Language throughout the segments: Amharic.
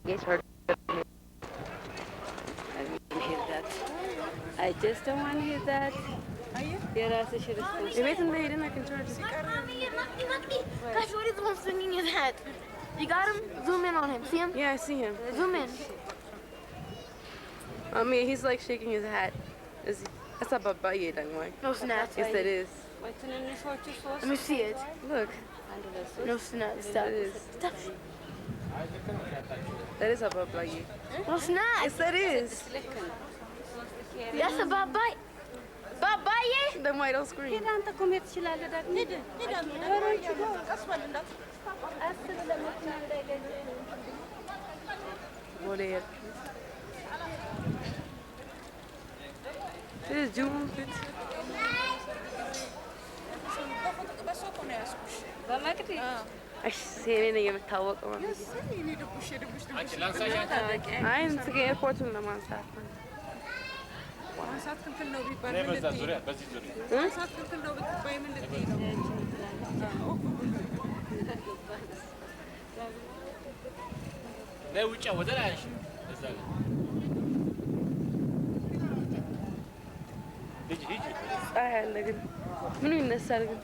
I don't hear that. I just don't want to hear that. የራስሽ response. ቤት እንደሄድን I can charge it. Mommy, Makdi, Makdi. Gosh, what is the one swinging his hat? You got him? Zoom in on him. See him? Yeah, I see him. Zoom in. I mean, he's like shaking his hat. Is he? That's a babaye, ደግሞ. No, it's not. Yes, it is. ወይ ትንንሾቹ ሶስት Let me see it. Look, አንድ ሁለት ሶስት No, it's not. Stop. It is. Stop. That is a babaye. No, it's not. Yes, that is. ልክ ነው። ሶስት ኬሪ That's a babaye. Babaye? Then why don't scream? ሂድ አንተ እኮ መሄድ ትችላለህ። ዳግም ሂድ ቀስ ብለህ መኪና እንዳይገጭ። ቦሌ This is June. በመቅዲ እሺ እኔ ነኝ የምታወቀው። አይ እንትን ኤርፖርቱን ለማንሳት ነው። ማንሳት ክልክል ነው ቢባል እኔ ምን በዛ ልትይ ዙሪያ ነው? በዚህ ዙሪያ ማንሳት ክልክል ነው ብትባይ ምን ልትይ ነው? ነይ ውጫ ወደ ላይ አንሺ። እዛ ጋር ሂጂ ሂጂ። ፀሐይ አለ ግን ምኑ ይነሳል ግን?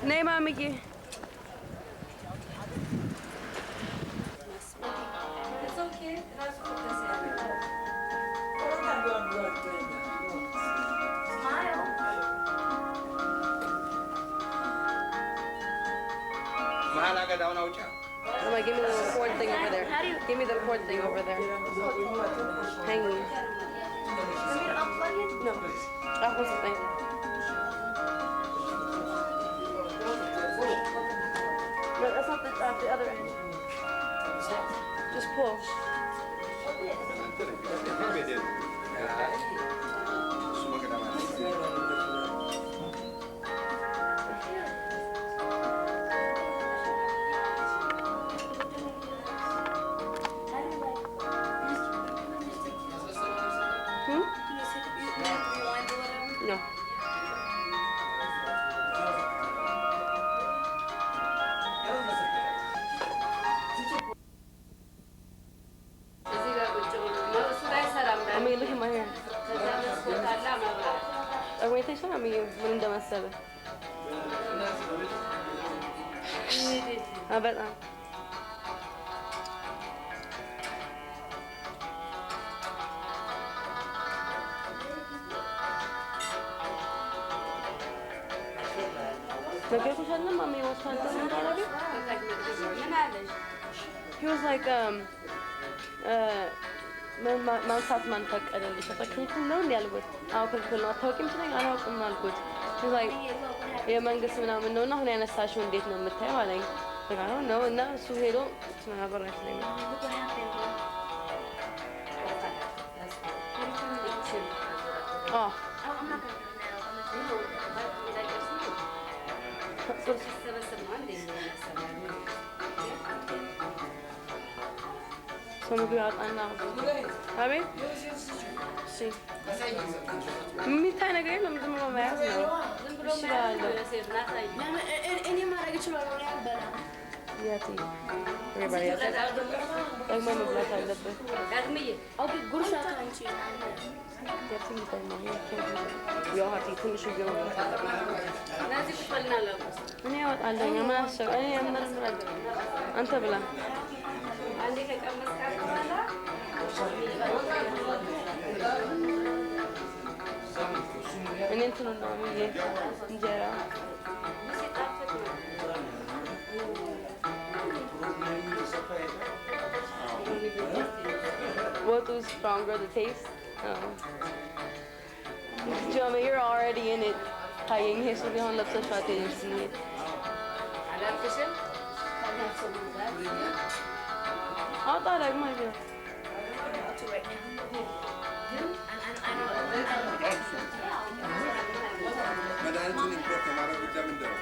ነይ ማምዬ። It's okay. ራሱ focus ያደርጋል። Smile. መሀል አገዳውን አውጫ። Mama, give me the little cord thing over there. Give me the cord thing over there. Hanging. No. That was the thing. No, that's not the other end. Just pull. እሱ መቅደም አለበት። Hmm? No. እዚህ ጋር ቁጭ ብሎ ነው። እሱ ጋር አይሰራም። I mean, look at my hair. ከዛ መስኮት አለ መብራት። ፀጉሬ ታይቷል? ማሚዬ ምን እንደመሰለ። አዎ፣ በጣም ነገርኩሽ አይደለም ማሚ ወጥቷል እንዳደረገ? ምን አለሽ? He was like, ማንሳት ማን ፈቀደልሽ? I was like, ክልክል ነው እንዴ አልኩት። አዎ ክልክል ነው። አታውቂም ሲለኝ አላውቅም አልኩት። He was like, የመንግስት ምናምን ነው እና አሁን ያነሳሽው እንዴት ነው የምታየው አለኝ። Like, I don't know። እና እሱ ሄዶ እሱን አበራሽ ላይ ነው። Look what happened. አዎ። Oh, I'm not gonna do it now. I'm gonna ሲሰበሰብ ነው አንዴ የሚነሳው። ሰው ምግብ ያወጣና አቤት። እሺ የሚታይ ነገር የለም። ዝም ብሎ መያዝ ነው። ዝም ብሎ እሺ እላለሁ። ሴት ናት። እኔ ማድረግ እችላለሁ። እኔ አልበላም። ያቲ everybody else ደግሞ መብላት አለበት። ዳግምዬ Okay, ጉርሻ ካንቺ። ያቲ የሚታይ ነው። We all have to eat። ትንሽ ቢሆን መብላት አለበት። እነዚህ ቁጭ በልና ለቁስ። እኔ አወጣለሁ። ምን አሰብ እኔ እመረምራለሁ። አንተ ብላ። አንዴ ከቀመስካት በኋላ እኔ እንትኑን ነው ብዬ እንጀራ ሲጣፍጥ ነው። ወጡ stronger the taste. Oh. Joma, you're already in it. ታየኝ። ይሄ ሱሪ አሁን ለብሰሽው አትሄጂም ስንሄድ። አላልኩሽም? አውጣ ደግሞ አይዞህ። I'll do it right now. I know. I know. ኩላሊቱን import የማድረግ ጉዳይ ምንድን ነው?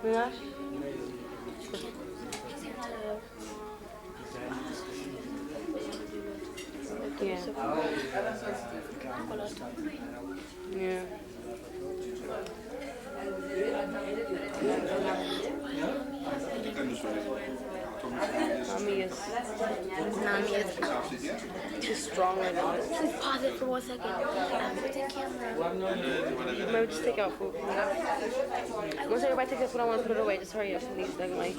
ምን አልሽ? Yeah. Yeah. Mommy is Mommy is too strong right now. Please pause it for 1 second. Put the camera. Maybe just take out food. Once everybody takes out food, I want to put it away. Just hurry up, please. Like my.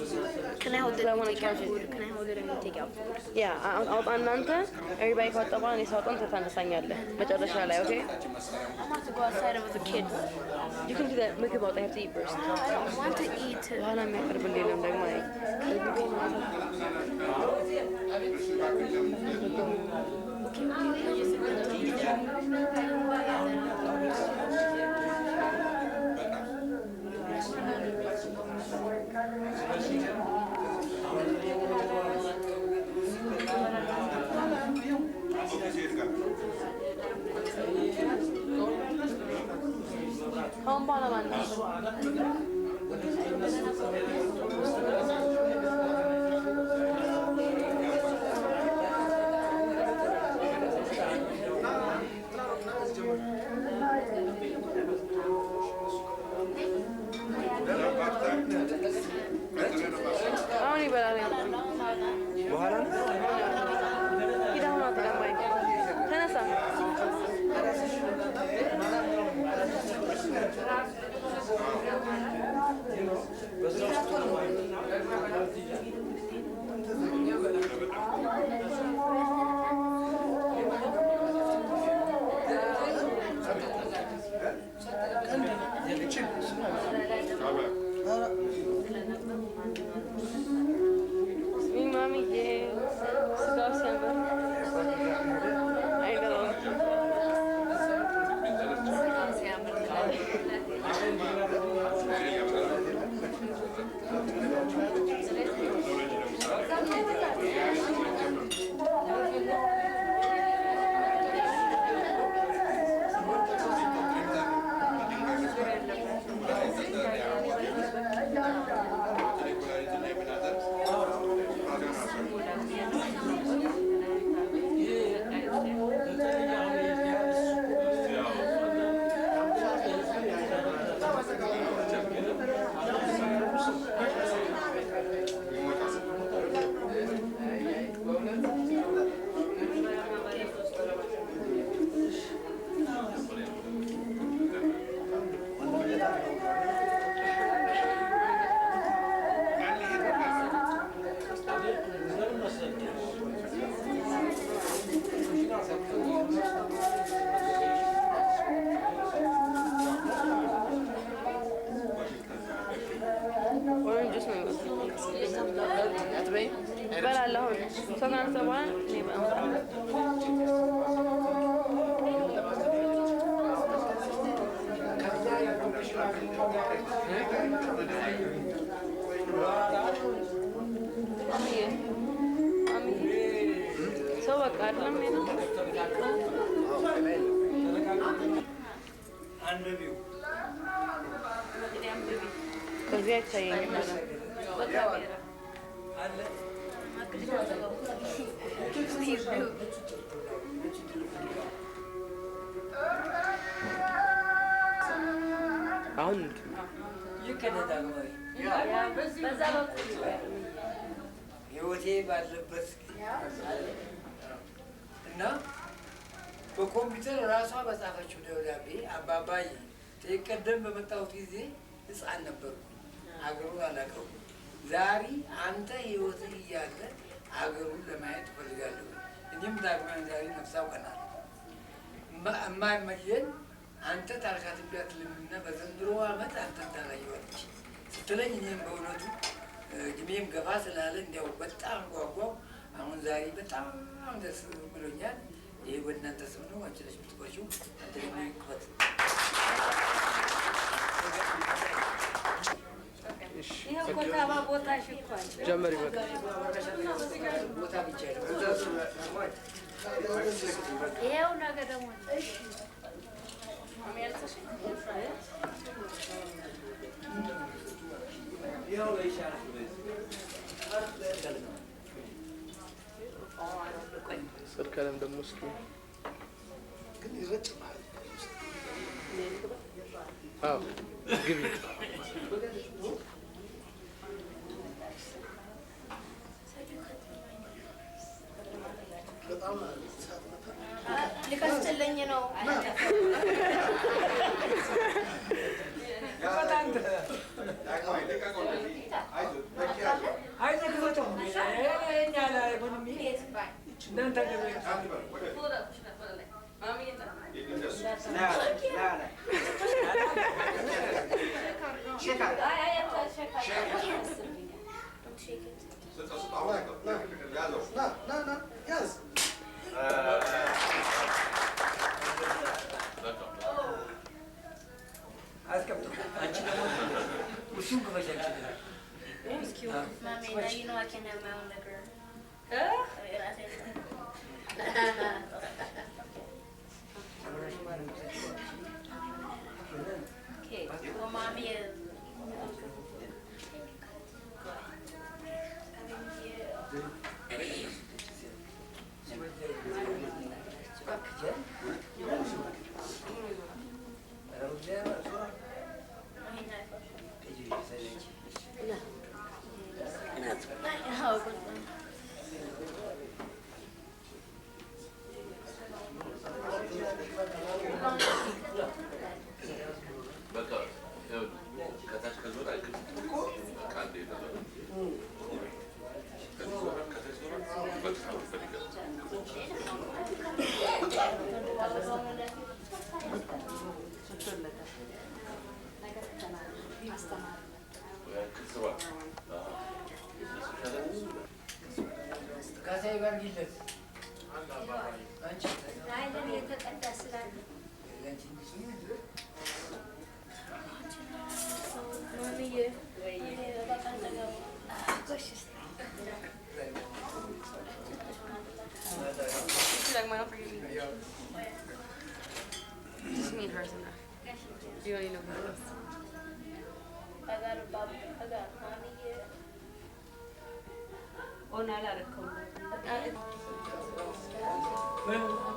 Can I hold it I and want to take out charge it. food? Can I hold it and take out food? Yeah, አውጣ እናንተ everybody ካወጣ በኋላ እኔ ሳወጣ አንተ ታነሳኛለህ መጨረሻ ላይ okay? I want to go outside with the kids. You can do that. ምግብ አውጣ። You have to eat first. I don't want to eat. በኋላ የሚያቀርብልህ የለም ደግሞ ከአሁን በኋላ ማን ነው? አሁን ይበላል። በኋላ ነው ሂድ አሁን አውጣ። ለማይ ተነሳ። ማሚዬ ስጋው ሲያምር I know. Orange juice ነው የሚመስለው። እበላለሁ አሁን። እሷ ካነሳ በኋላ እኔ እበላለሁ። ማሚዬ ማሚዬ ሰው በቃ አይደለም ሄደው ከዚህ አይታየኝም በደምብ። Please do. አሁን ህይወቴ ባለበት እና በኮምፒውተር ራሷ በጻፈችው ደብዳቤ አባባዬ ቀደም በመጣሁት ጊዜ ሕፃን ነበርኩ፣ አገሩን አላውቀውም። ዛሬ አንተ ህይወትህ እያለ አገሩን ለማየት እፈልጋለሁ። እኔም ዳግማዊ ዛሬ ነፍስ አውቀናል። እማይመየን አንተ ታልካት እምቢ አትልምና በዘንድሮ ዓመት አንተን ታላየዋለች ስትለኝ እኔም በእውነቱ እድሜም ገፋ ስላለ እንዲያው በጣም ጓጓው። አሁን ዛሬ በጣም ደስ ብሎኛል። ይሄ በእናንተ ስም ነው። አንቺ ነሽ የምትቆርሺው። አንተ ደግሞ ይክፈት። ጀመሪ በቃ ቦታ ብቻ ነው። ይኸው ነገ ደግሞ ጽድቀለም ደግሞ እስኪ ግን ይረጭብሃል። አዎ ግቢ። በጣም ሳትመታ ሊከፍትልኝ ነው። አይዞህ ክፈተው። ይሄን ያህል አይሆንም። እናንተ ና ና ና ያዝ። አስቀምጠው። አንቺ ደግሞ እሱን ክፈች። አንቺ ደግሞ Mommy, now you know I can have my own liquor. Okay. Well, mommy is. በቃ ከታች ከዞረ በቃ አንዴ ተዞረ። ከዚህ ዞረ፣ ከታች ዞረ፣ በቃ ይፈልጋል። ካሳዬ ጋር ሂጂለት። አንቺ የተቀዳ ስላለ Just me and hers enough. You don't need no videos. I got a bub. I got mommy here. On አላረከውም።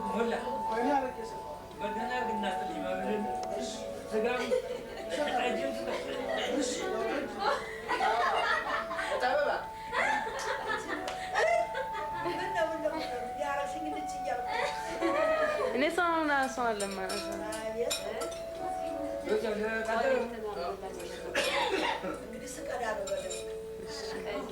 ሞላ በደህና ግናጥልኝ ማብልን ስጋም ጠጅም እኔ ሰውን ሰው አለ ማለት ነው። እንግዲህ ስቀዳ ነው በደንብ።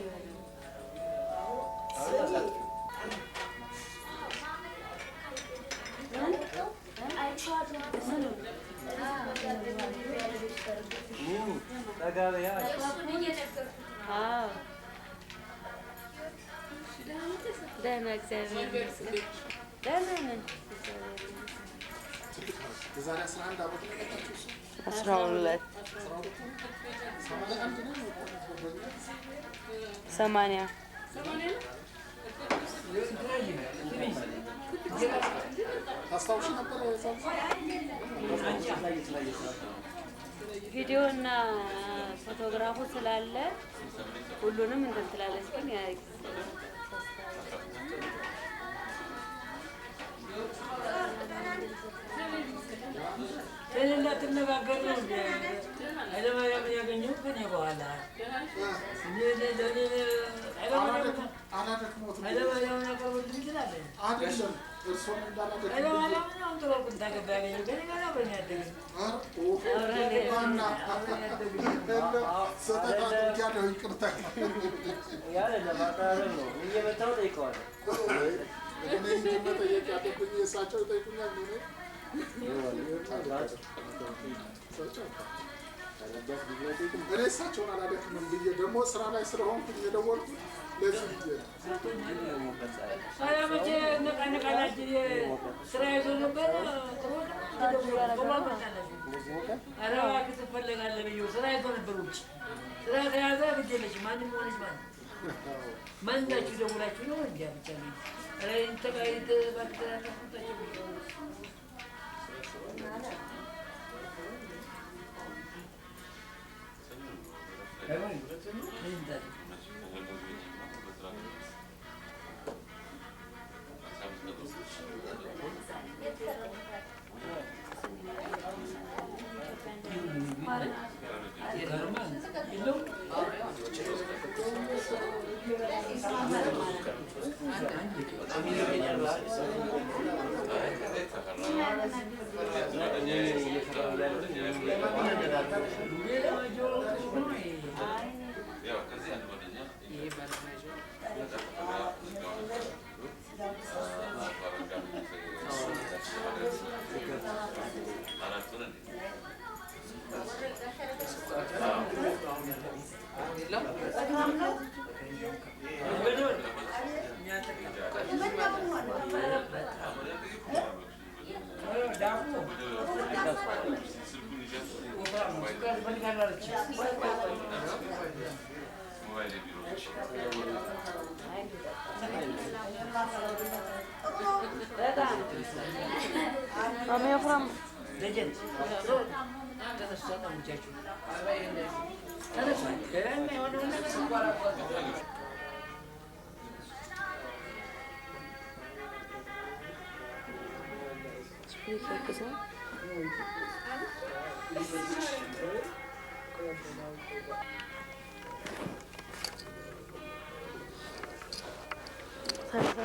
ደህና እግዚአብሔር ይመስገን። ደህና ነን። የዛሬ 11 ዓመት ነው የመጣችው እሱ? 12 81 ነው በእኛ 80 ታስታውሺ ነበር የዛን ጊዜ? ቪዲዮ እና ፎቶግራፉ ስላለ ሁሉንም እንትን ትላለች። ግን ያ እኔ እንዳትነጋገር ነው እንደ ኃይለማርያምን ያገኘሁት ከእኔ በኋላ አላደክሞትም። ኃይለማርያምን አቀርቡልኝ ትላለህ። አይደለም እርስዎን እንዳላደክም ኃይለማርያምን አሁን ጥሩ ቁንጣ ገባ ያገኘው ከእኔ ጋር አብረን ያደግን ዋና ስህተት አድርጌያለሁ፣ ይቅርታ። አይደለም አቀራረብ ነው። እየመጣሁ ጠይቀዋለሁ። እኔ እንጂ መጠየቅ ያለብኝ እሳቸው ይጠይቁኛል። እኔ እኔ እሳቸውን አላደክምም ብዬ ደግሞ ስራ ላይ ስለሆንኩኝ የደወልኩት ለዚህ ብዬ ነው። ኋላ መቼ ነቃነቃላችን ስራ ይዞ ነበረ። ኧረ እባክህ ትፈለጋለህ ብዬው ስራ ይዞ ነበር ውጭ ስራ ተያዘ። ግድ የለሽም ማንም ሆነች ማለት ማን ናችሁ ደውላችሁ ነው እንጂ ብቻ ነው። ኧረ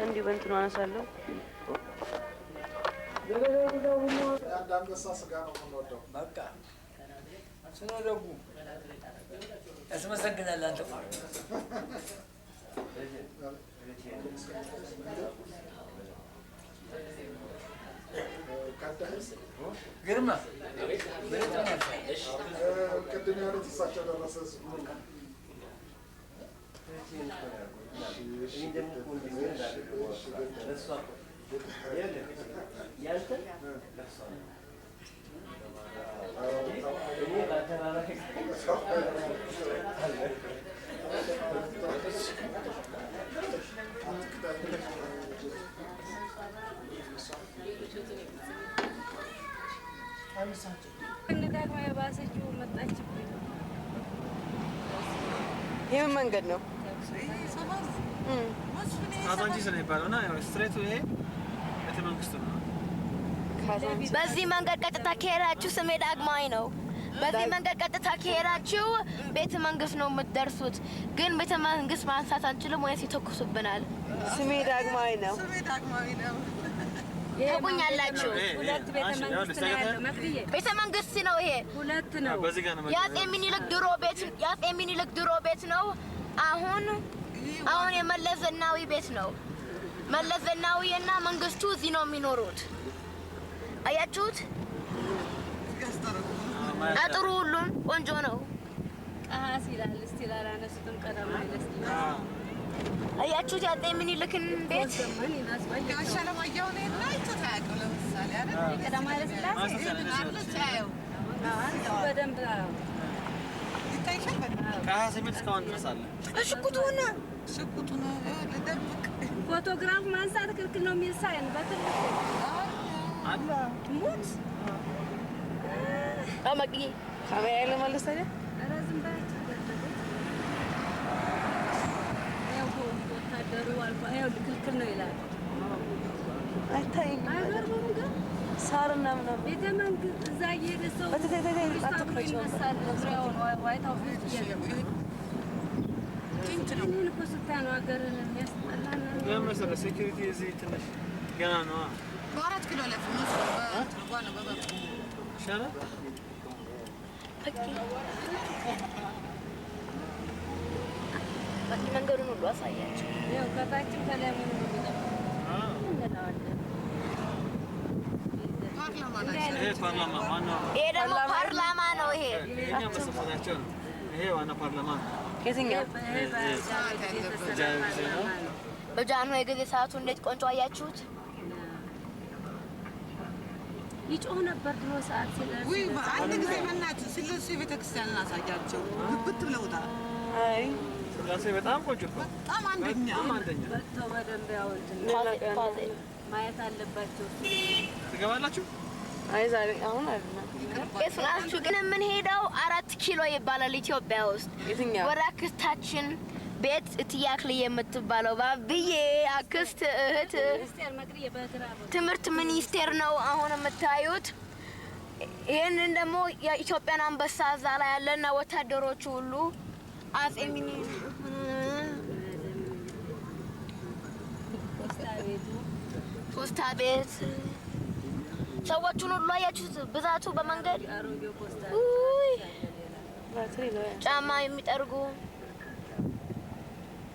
እንዲሁ በእንትኑ አነሳለሁ። የአንድ አንበሳ ስጋ ነው የምንወደው። በቃ ስነ ደጉ ያስመሰግናል። አንተ ግርማ ቅድም ያሉት እሳቸው ደረሰ። የምን መንገድ ነው? ካዛንቺስ ነው የሚባለው እና straight ኡ ይሄ ቤተ መንግስቱ ነው። በዚህ መንገድ ቀጥታ ከሄዳችሁ ስሜ ዳግማዊ ነው። በዚህ መንገድ ቀጥታ ከሄዳችሁ ቤተ መንግስት ነው የምትደርሱት። ግን ቤተ መንግስት ማንሳት አንችልም፣ ወይስ ይተኩሱብናል። ስሜ ዳግማዊ ነው። ስሜ ዳግማዊ ነው። ታውቁኛላችሁ። ሁለት ቤተ መንግስት ነው ያለው መቅድዬ። ቤተ መንግስት ነው ይሄ። ሁለት ነው። የአፄ ምኒልክ ድሮ ቤት የአፄ ምኒልክ ድሮ ቤት ነው። አሁን አሁን የመለስ ዜናዊ ቤት ነው። መለስ ዜናዊ እና መንግስቱ እዚህ ነው የሚኖሩት። አያችሁት? አጥሩ ሁሉም ቆንጆ ነው። ቀሀስ ይላል። እስቲ ላላነሱትም ቀዳማዊ ኃይለ ሥላሴ አያችሁት? የአፄ ምኒልክን ቤት ጋሽ አለማየሁ እኔን አይቶት አያውቅም። ለምሳሌ አይደል? የቀዳማዊ ኃይለ ሥላሴ ይሄንን አይደል ሲያየው በደንብ ይታይሻል። በደንብ ቀሀስ የሚል እስካሁን ድረስ አለ። ሽጉጡን ሽጉጡን ልደብቅ ፎቶግራፍ ማንሳት ክልክል ነው የሚል sign በትልቁ አለ። ሙት አማቂ ካሜራ ለመለስ አይደል? ኧረ ዝም በያቸው። ያው ወታደሩ አልፎ ያው ክልክል ነው ይላል። አይታይም። አይገርምም ግን ሳርና ምናምን ቤተ መንግስት እዛ እየሄደ ሰው ቱሪስት አብሮ ይነሳል። ዙሪያውን ዋይት ሀውስ ውስጥ እየገባ ይህንን እኮ ስታይ ነው ሀገርን የሚያስጠላ። ለምን መሰለህ security እዚህ ትንሽ ገና ነው። በ4 ኪሎ ለፍ ነው በጓ ነው በበሩ ይሻላል። በቂ መንገዱን ሁሉ አሳያቸው። ያው ከታችም ከላይ ሆኖ ነው የሚጠብቀው እንለዋለን። ይሄ ፓርላማ ዋናው ይሄ ደግሞ ፓርላማ ነው። ይሄ ይሄኛው መሰብሰቢያቸው ነው። ይሄ ዋና ፓርላማ ነው። የትኛው? ጊዜ ነው። በጃንሆይ ጊዜ ሰዓቱ እንዴት ቆንጆ አያችሁት? ይጮህ ነበር ድሮ ሰዓት ሲደርስ። ውይ አንድ ጊዜ በእናትህ ስላሴ ቤተክርስቲያንን አሳያቸው። ግብት ብለውታል። አይ ስላሴ በጣም ቆንጆ እኮ በጣም አንደኛ በጣም አንደኛ። መጥተው በደንብ ያው እንትን ማየት አለባቸው። ትገባላችሁ? አይ ዛሬ አሁን አይደለም። የስላችሁ ግን የምንሄደው 4 ኪሎ ይባላል ኢትዮጵያ ውስጥ። የትኛው? ወደ አክስታችን ቤት እትዬ አክልዬ የምትባለው ባብዬ አክስት እህት ትምህርት ሚኒስቴር ነው አሁን የምታዩት። ይህንን ደግሞ የኢትዮጵያን አንበሳ እዛ ላይ ያለና ወታደሮቹ ሁሉ አጼ ሚኒሊክ ፖስታ ቤት ሰዎቹን ሁሉ አያችሁት? ብዛቱ በመንገድ ውይ ጫማ የሚጠርጉ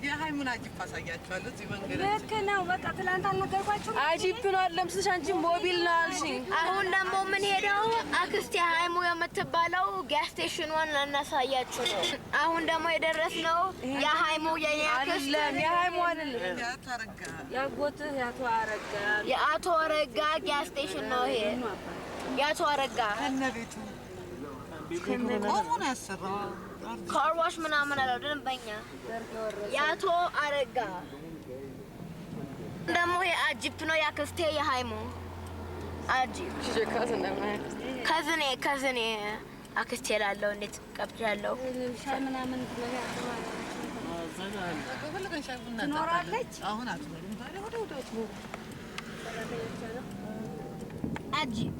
የሃይሙን አጂፕ አሳያቸዋለሁ። እዚህ መንገድ ልክ ነው። በቃ ትላንት አልነገርኳችሁም? አጂፕ ነው አይደለም ስልሽ አንቺ ሞቢል ነው አልሽኝ። አሁን ደግሞ የምንሄደው አክስቴ ሃይሙ የምትባለው gas station ኗን ልናሳያችሁ ነው። አሁን ደግሞ የደረስነው የሃይሙ የኔ አክስት አይደለም፣ የሃይሙ አይደለም። ያጎትህ የአቶ አረጋ የአቶ አረጋ gas station ነው ይሄ። የአቶ አረጋ ከነቤቱ ቆሞ ነው ያሰራው። Car wash ምናምን አለው ደንበኛ የአቶ አረጋ። ደግሞ ይሄ አጂፕ ነው የአክስቴ የሃይሙ አጂፕ። She's your cousin then, right? Cousin ኤ cousin ኤ አክስቴ እላለሁ። እንዴት ቀብቻለሁ። ሻይ ምናምን ከፈለገን ሻይ ቡና ትኖራለች። አሁን አትኖርም። ዛሬ ወደ ወደ አትኖርም። አጂፕ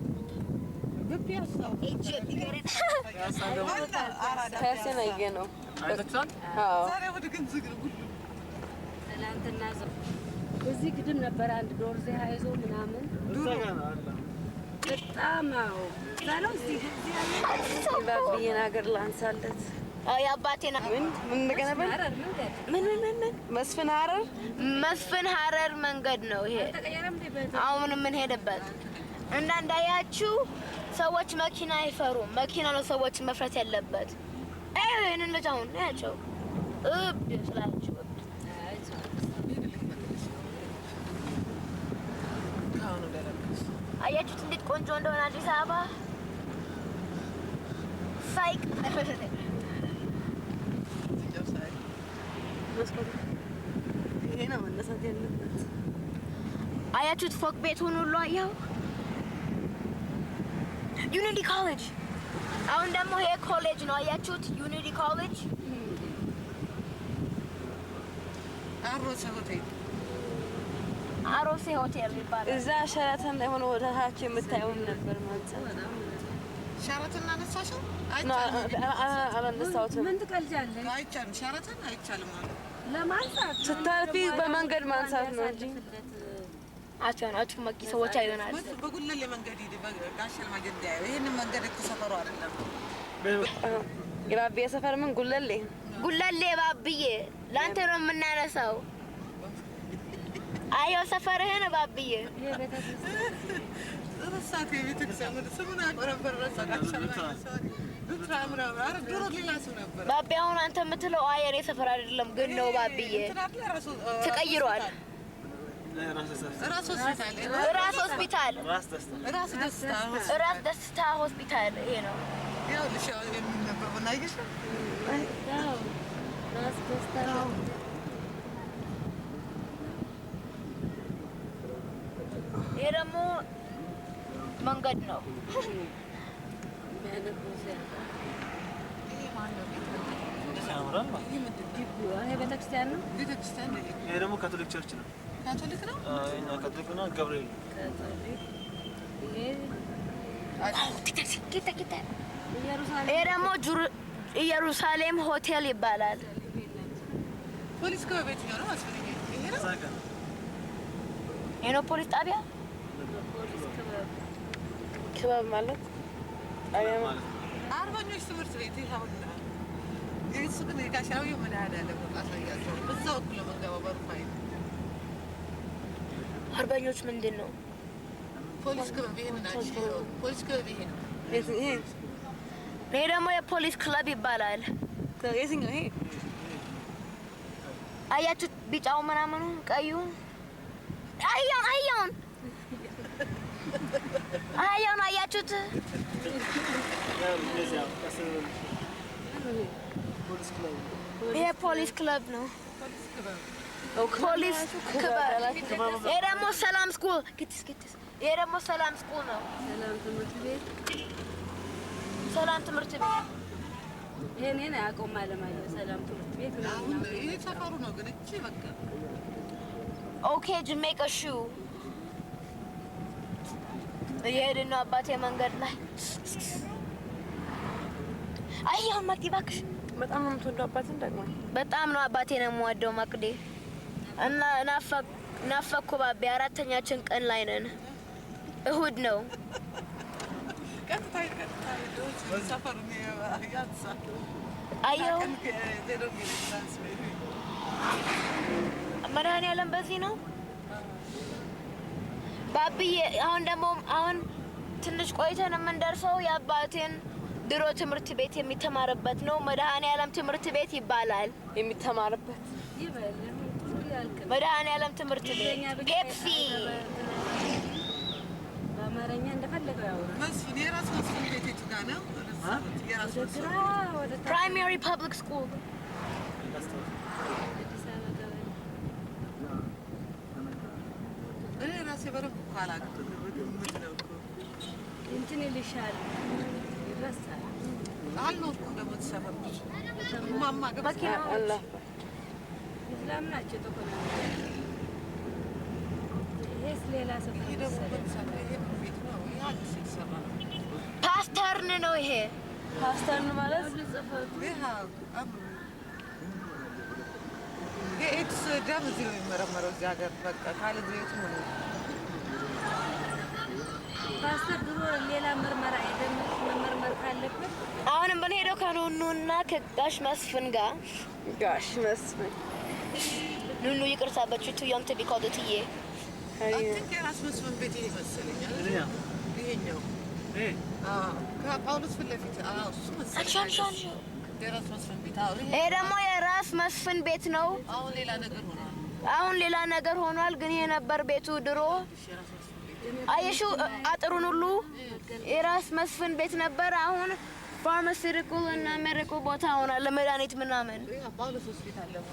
ፒያሳን አየህ ነው። አይታችኋል? አዎ። ዛሬ እሑድ ግን ዝግ ነው ሁሉ። ትላንትና እዚህ ግድም ነበር አንድ ዶርዜ ይዞ ምናምን እዛ ጋር ነው አለ። በጣም አዎ፣ እዛ ነው እዚህ እዚህ ያለ ባብዬን ሀገር ላንሳለት። የአባቴን ምን ምን እንደገና በል ሐረር መንገድ ምን ምን ምን ምን መስፍን ሐረር መስፍን ሐረር መንገድ ነው ይሄ ተቀየረም እንዴ? አሁን የምንሄድበት። እና እንዳያችሁ ሰዎች መኪና አይፈሩም። መኪና ነው ሰዎች መፍራት ያለበት። አይ ይሄንን ልጅ አሁን ያቸው እብድ ስላችሁ እብድ። አያችሁት እንዴት ቆንጆ እንደሆነ አዲስ አበባ ሳይቅ ይሄ ነው መነሳት ያለበት። አያችሁት ፎቅ ቤቱን ሁሉ አየኸው። Unity College አሁን ደግሞ ይሄ ኮሌጅ ነው። አያችሁት Unity College አሮሴ ሆቴል አሮሴ ሆቴል ይባላል። እዛ ሸራተን የሆነ ወደ ታች የምታየውን ነበር ማንሳት። ሸራተን አነሳሽው? አላነሳሁትም። ምን ትቀልጃለሽ? አይቻልም። ሸራተን አይቻልም አሉ። ለማንሳት ስታልፊ በመንገድ ማንሳት ነው እንጂ አቶ መቂ ሰዎች አይሆናል። በጉለሌ መንገድ ሂድ፣ ጋሽ አለማየሁ እንዲያየው። ይሄንን መንገድ እኮ ሰፈሩ አይደለም። የባብዬ ሰፈር ምን ጉለሌ ጉለሌ ባብዬ ለአንተ ነው የምናነሳው። አየው ሰፈርህን ባብዬ። ረሳት የቤተክርስቲያን ስሙን አውቀው ነበር፣ ረሳሁ። ጋሽ አለማየሁ ሉትራ ምናምን። ኧረ ድሮ ሌላ ስም ነበር። ባቢ አሁን አንተ የምትለው አይ የኔ ሰፈር አይደለም ግን ነው ባብዬ። ተቀይሯል። ራስ ሆስፒታል ራስ ሆስፒታል ራስ ደስታ ራስ ደስታ ሆስፒታል ይሄ ነው። ይኸውልሽ ያው የሚነበበውን አየሽው? ራስ ደስታ ይሄ ደግሞ መንገድ ነው። ይሄ ቤተክርስቲያን ነው። ቤተክርስቲያን ነው። ይሄ ደግሞ ካቶሊክ church ነው። ካቶሊክ ነው። አዎ ካቶሊክ ነው። ገብርኤል ይሄ ደግሞ ኢየሩሳሌም ሆቴል ይባላል። ፖሊስ ከቤት ነው ማስፈልግ ይሄ ነው። ይሄ ነው ፖሊስ ጣቢያ። ክበብ ማለት ጣቢያ ማለት አርበኞች ትምህርት ቤት ይኸውና። የእሱ ግን የጋሻው መድኃኒዓለም ነው። አሳያቸው። በዛው እኩል ነው የምንገባው በሩፋኤል አርበኞች ምንድን ነው? ፖሊስ ክበብ ይሄንን አንቺ ፖሊስ ክበብ ይሄ ነው። ይሄ ደግሞ የፖሊስ ክለብ ይባላል። የትኛው ይሄ? አያችሁት? ቢጫው ምናምኑ ቀዩ አህያውን አህያውን አህያውን አንተ ይሄ ፖሊስ ክለብ ነው። ፖሊስ ክበብ። ይሄ ደግሞ ሰላም school። ግትስ ግትስ። ይሄ ደግሞ ሰላም school ነው። ሰላም ትምህርት ቤት። ሰላም ትምህርት ቤት። ይሄን አያውቀውም አለማየሁ። ሰላም ትምህርት ቤት አሁን ይሄ ሰፈሩ ነው ግን እቺ በቃ OK Jamaica shoe እየሄድን ነው አባቴ መንገድ ላይ። አይ አሁን መቅዲ እባክሽ። በጣም ነው የምትወደው አባትን ደግሞ? በጣም ነው አባቴ ነው የምወደው መቅዲ። እና ናፈቅኩ ባቤ። አራተኛችን ቀን ላይ ነን። እሁድ ነው። ቀጥታ ቀጥታ ሰፈሩን ያንሳል። አየው መድኃኒዓለም በዚህ ነው ባብዬ። አሁን ደግሞ አሁን ትንሽ ቆይተን የምንደርሰው የአባቴን ድሮ ትምህርት ቤት የሚተማርበት ነው። መድኃኒዓለም ትምህርት ቤት ይባላል። የሚተማርበት መድኃኒዓለም ትምህርት ቤት ፔፕሲ በአማርኛ እንደፈለገው ያወራል። መስፍን የራስ መስፍን ቤት የቱ ጋር ነው? የራስ መስፍን Primary public school። እኔ ራሴ በደንብ እኮ አላውቅም። ምንድን ነው እኮ እንትን ይልሻል ይረሳል። አልኖርኩም ደግሞ ሰፈር ብዙ እማማ ገብታ እስላም ናቸው ጥቁር። ይሄስ ሌላ ሰፈር ይሄ ደግሞ ምን ሰፈር? ይሄ ቤት ነው። ይሄ አዲስ የተሰራ ነው። ፓስተርን ነው ይሄ። ፓስተርን ማለት ይሄ የኤድስ ደም እዚህ ነው የሚመረመረው እዚህ ሀገር። በቃ ካለ የትም ነው። ፓስተር ድሮ ሌላ ምርመራ የደም መመርመር ካለበት አሁንም ብንሄደው ከኑኑና ከጋሽ መስፍን ጋር። ጋሽ መስፍን ኑኑ ይቅርታ but you're too young to be called እትዬ። I think የራስ መስፍን ቤት ይሄ ይመስለኛል። ይሄኛው ከጳውሎስ ፊት ለፊት እሱ መሰለኝ። የራስ መስፍን ቤት። ይሄ ደግሞ የራስ መስፍን ቤት ነው። አሁን ሌላ ነገር ሆኗል። አሁን ሌላ ነገር ሆኗል። ግን ይሄ ነበር ቤቱ ድሮ። አየሽው አጥሩን ሁሉ የራስ መስፍን ቤት ነበር። አሁን pharmaceutical እና medical ቦታ ሆኗል ለመድኃኒት ምናምን። ጳውሎስ ሆስፒታል ደግሞ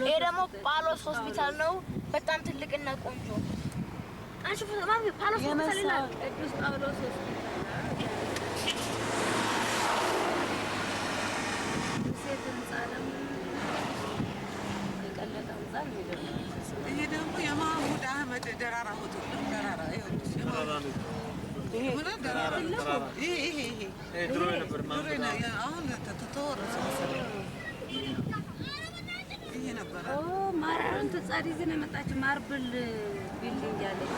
ይሄ ደግሞ ጳውሎስ ሆስፒታል ነው። በጣም ትልቅና ቆንጆ። አንቺ ማሚ ጳውሎስ ሆስፒታል ይላል። ቅዱስ ጳውሎስ ሆስፒታል ሴት ህንጻ ደግሞ የቀለጠ ህንጻ ነው። ይሄ ደግሞ የማህሙድ አህመድ ደራራ ሆቴል ነው። ደራራ ይኸውልሽ፣ ደራራ ይሄ ይሄ ይሄ ድሮ ነበር። አሁን ተወረሰ መሰለኝ። ይሄ ነበረ። ማርያም ትጻድ ይዘን የመጣችው marble building ያለች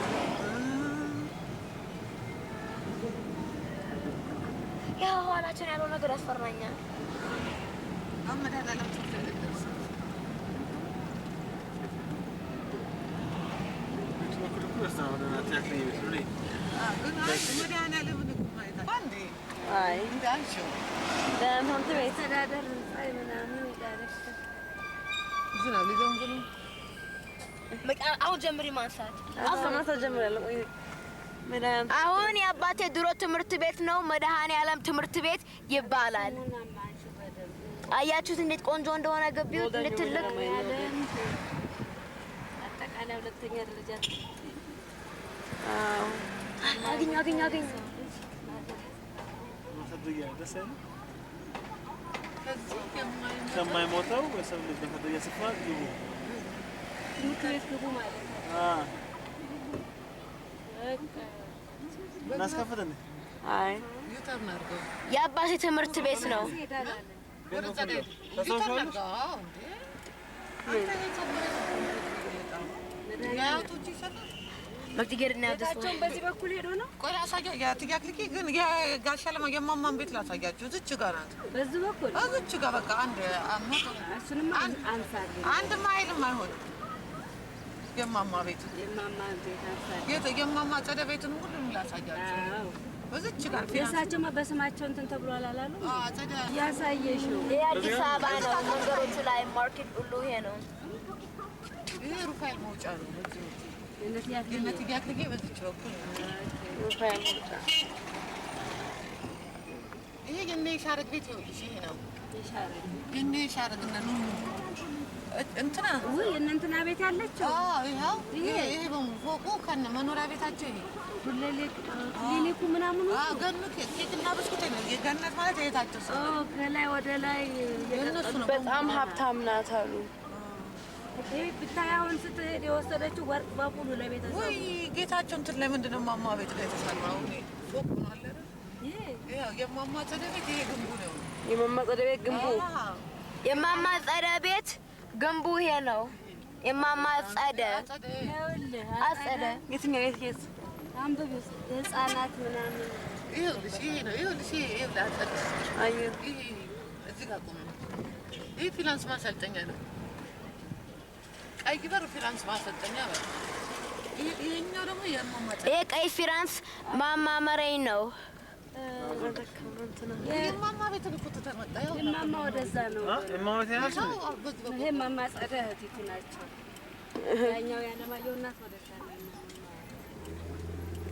ያ ኋላችን ያለው ነገር ያስፈራኛል። መድኃኒዓለም ትምህርት ቤት ደርሰን ግን አይ መድኃኒዓለምን እኮ ማየት አንዴ አይ እንዳልሽው ትምህርት ቤት አስተዳደር ህንጻ ምናምን ዳይሬክተር ዝናብ ሊዘንብ ነው። አሁን ጀምሪ ማንሳት። ማንሳት ጀምሬያለሁ። ቆይ አሁን የአባቴ ድሮ ትምህርት ቤት ነው። መድኃኒዓለም ትምህርት ቤት ይባላል። አያችሁት እንዴት ቆንጆ እንደሆነ ግቢው፣ እንዴት ትልቅ። አጠቃላይ ሁለተኛ ደረጃ አግኝ አግኝ አግኝ። ከማይሞተው የሰው ልጅ መታደጊያ ስፍራ ግቡ። ትምህርት ቤት ግቡ ማለት ነው። እናስከፍት እንዴ? አይ U-turn አድርገው። የአባቴ ትምህርት ቤት ነው። ወደዛ U-turn አድርገው። አዎ እንዴ አንተ የአያቶች ይሰራል። ቤታቸውን በዚህ በኩል ሄዶ ነው። ቆይ ላሳያ። የትያክልኪ ግን የጋሻ ለማ የማማን ቤት ላሳያችሁ። እዚች ጋር ናት። በዚህ በኩል እዚች ጋር በቃ አንድ እሱንማ አንሳልኝ። አንድ ማይልም አይሆንም። የማማ ቤት የማማ ቤት አንሳልኝ። የማማ ጸደ ቤትን ሁሉንም ላሳያችሁ። እዚች ጋር የእሳቸውማ በስማቸው እንትን ተብሏል አላሉ? ያሳየሽው ይሄ አዲስ አበባ ነው። መንገዶቹ ላይ market ሁሉ ይሄ ነው። ይሄ ሩፋኤል መውጫ ነው። የእነ እትዬ አክሊጌ በዚች በኩል ነው። ሩፋኤል መውጫ። ይሄ የኔ ሻረግ ቤት ይኸውልሽ፣ ይሄ ነው የኔ ሻረግ እና ኑኑ እንትና ውይ የእነ እንትና ቤት ያለችው። አዎ፣ ይኸው ይሄ ይሄ በሙሉ ፎቁ ከነ መኖሪያ ቤታቸው ይሄ ጉለሌ ክሊኒኩ ምናምኑ። አዎ፣ ገኑ ኬክና ብስኩት ነው። የገነት ማለት የእህታቸው ስም ነው። ከላይ ወደ ላይ የእነሱ ነው። በጣም ሀብታም ናት አሉ። ይሄ ብታይ አሁን ስትሄድ የወሰደችው ወርቅ በሙሉ ለቤተሰቡ። ውይ ጌታቸው እንትን ላይ ምንድን ነው ማማ ቤት ላይ የተሰራው ይሄ ፎቅ ሆኗል አይደል? ይኸው የማማ ጸደ ቤት ይሄ ግንቡ ነው። የማማ ጸደ ቤት ግንቡ። የማማ ጸደ ቤት ግንቡ ይሄ ነው። የማማ ጸደ አጸደ የትኛው የት የት አንብቢ ህፃናት ምናምን ይኸውልሽ ይሄ ነው። ይኸውልሽ ይሄ ይኸውልህ አጸደ አየሁ። ይሄ እዚህ ጋር ቆመ። ይሄ ፊናንስ ማሰልጠኛ ነው። ቀይ በር ፊናንስ ማሰልጠኛ ነው። ይሄኛው ደግሞ የማማ ጸደ ይሄ ቀይ ፊራንስ ማማ መረኝ ነው። የማማ ቤት እኮ ትተን መጣ። ይኸው የማማ ወደዛ ነው። የማማ ቤት ያልሽ ነው? ይሄ ማማ ጸደ እህቲቱ ናቸው። ያኛው ያለማየሁ እናት ወደዛ ነው።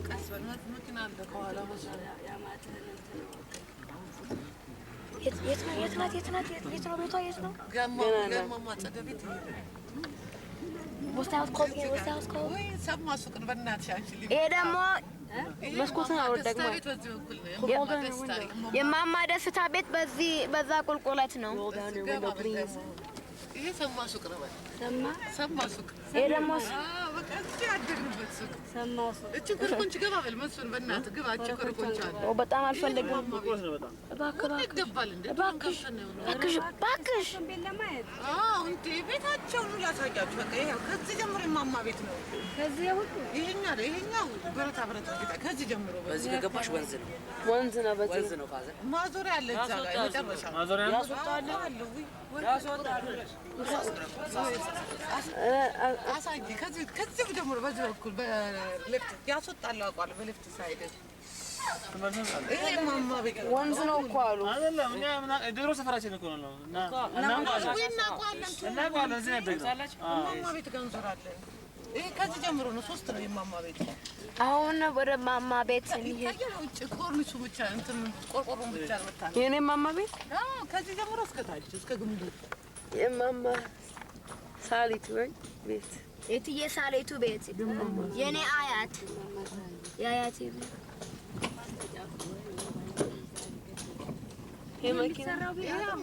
ቀስ በል መኪና አለ ከኋላ መስሎ። ያማትህን እንትን የት ነው? የት ናት? የት ናት? የት ነው ቤቷ? የት ነው? የማማ ጸደ ቤት ይሄ ነው። What's the house called again? What's the house called? ወይ ሰማ ሱቅን በእናትሽ አንቺ ልጅ። ይሄ ደግሞ መስኮትን አውርድ ደስታ ደግሞ። ቤት በዚህ በኩል ነው። የማማ ደስታ የማማ ደስታ ቤት በዚህ በዛ ቁልቁለት ነው። ገባ በል ደግሞ። ይሄ ሰማ ሱቅ ነው። በል ሰማ ሰማ ሱቅ። ይሄ ደግሞ አዎ፣ በቃ እዚህ ያደግንበት ሱቅ። ሰማ ሱቅ። እቺ ኮርኮንች ገባ በል መስፍን፣ በእናትህ ግባ። እቺ ኮርኮንች አለ። በጣም አልፈልግም። ቁልቁለት ነው በጣም። እባክህ ይገባል እንዴ? እባክሽ እባክሽ እባክሽ ቤት ለማየት አዎ፣ እንዴ ቤታቸውን ሁሉ ላሳያችሁ። በቃ ይሄው ከዚህ ጀምሮ የማማ ቤት ነው። ከዚህ ሁሉ ይሄኛው ይሄኛው ብረታ ብረት ነው ቤታ ከዚህ ጀምሮ በዚህ ከገባሽ ወንዝ ነው። ወንዝ ነው በዚህ ወንዝ ነው father። ማዞሪያ አለ እዛ ጋር የመጨረሻ ማዞሪያ ነው? ያስወጣል አለ። ውይ አሳይ። ከዚህ ከዚህ ጀምሮ በዚህ በኩል በ left ያስወጣል አውቃለሁ። በ left side ይሄ የማማ ቤት ነው። ወንዝ ነው እኮ አሉ። አይደለም፣ እኛ ድሮ ሰፈራችን እኮ ነው። እናውቀዋለን፣ ውይ እናውቀዋለን። እናውቀዋለን። እዚህ ነው ያደግነው። የማማ ቤት ጋር እንዞራለን። ይሄ ከዚህ ጀምሮ ነው። ሶስት ነው የማማ ቤት። አሁን ወደ ማማ ቤት እንሂድ። ይታያል። ውጭ ኮርኒሱ ብቻ እንትን ቆርቆሮን ብቻ ነው የምታየው። የኔ ማማ ቤት አዎ፣ ከዚህ ጀምሮ እስከ ታች እስከ ግንቡ። የማማ ሳሊቱ ወይ ቤት የትዬ ሳሌቱ ቤት የኔ አያት የአያቴ ቤት የመኪና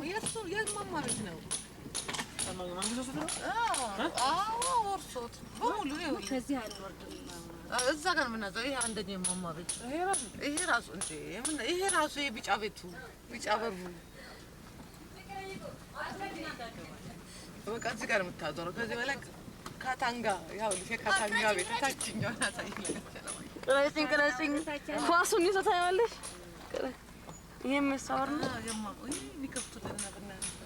የእሱ የማማ ቤት ነው። መንግስት ወስዶ ነው? አዎ ወርሶት በሙሉ ይኸውልህ። ከዚህ አንወርድም። እዛ ጋር ነው የምናዘው። ይሄ አንደኛው የማማ ቤት ይሄ ራሱ እንዴ ምን ይሄ ራሱ ይሄ ቢጫ ቤቱ ቢጫ በሩ በቃ እዚህ ጋር ነው የምታዞረው። ከዚህ በላይ ካታንጋ ይኸውልሽ የካታንጋ ቤት ታችኛውን አሳይልኝ። ቅረጭኝ ቅረጭኝ ኳሱን ይዞ ታየዋለሽ። ይሄ መስታወር ነው። የሚከፍቱልን ነው በእናትህ።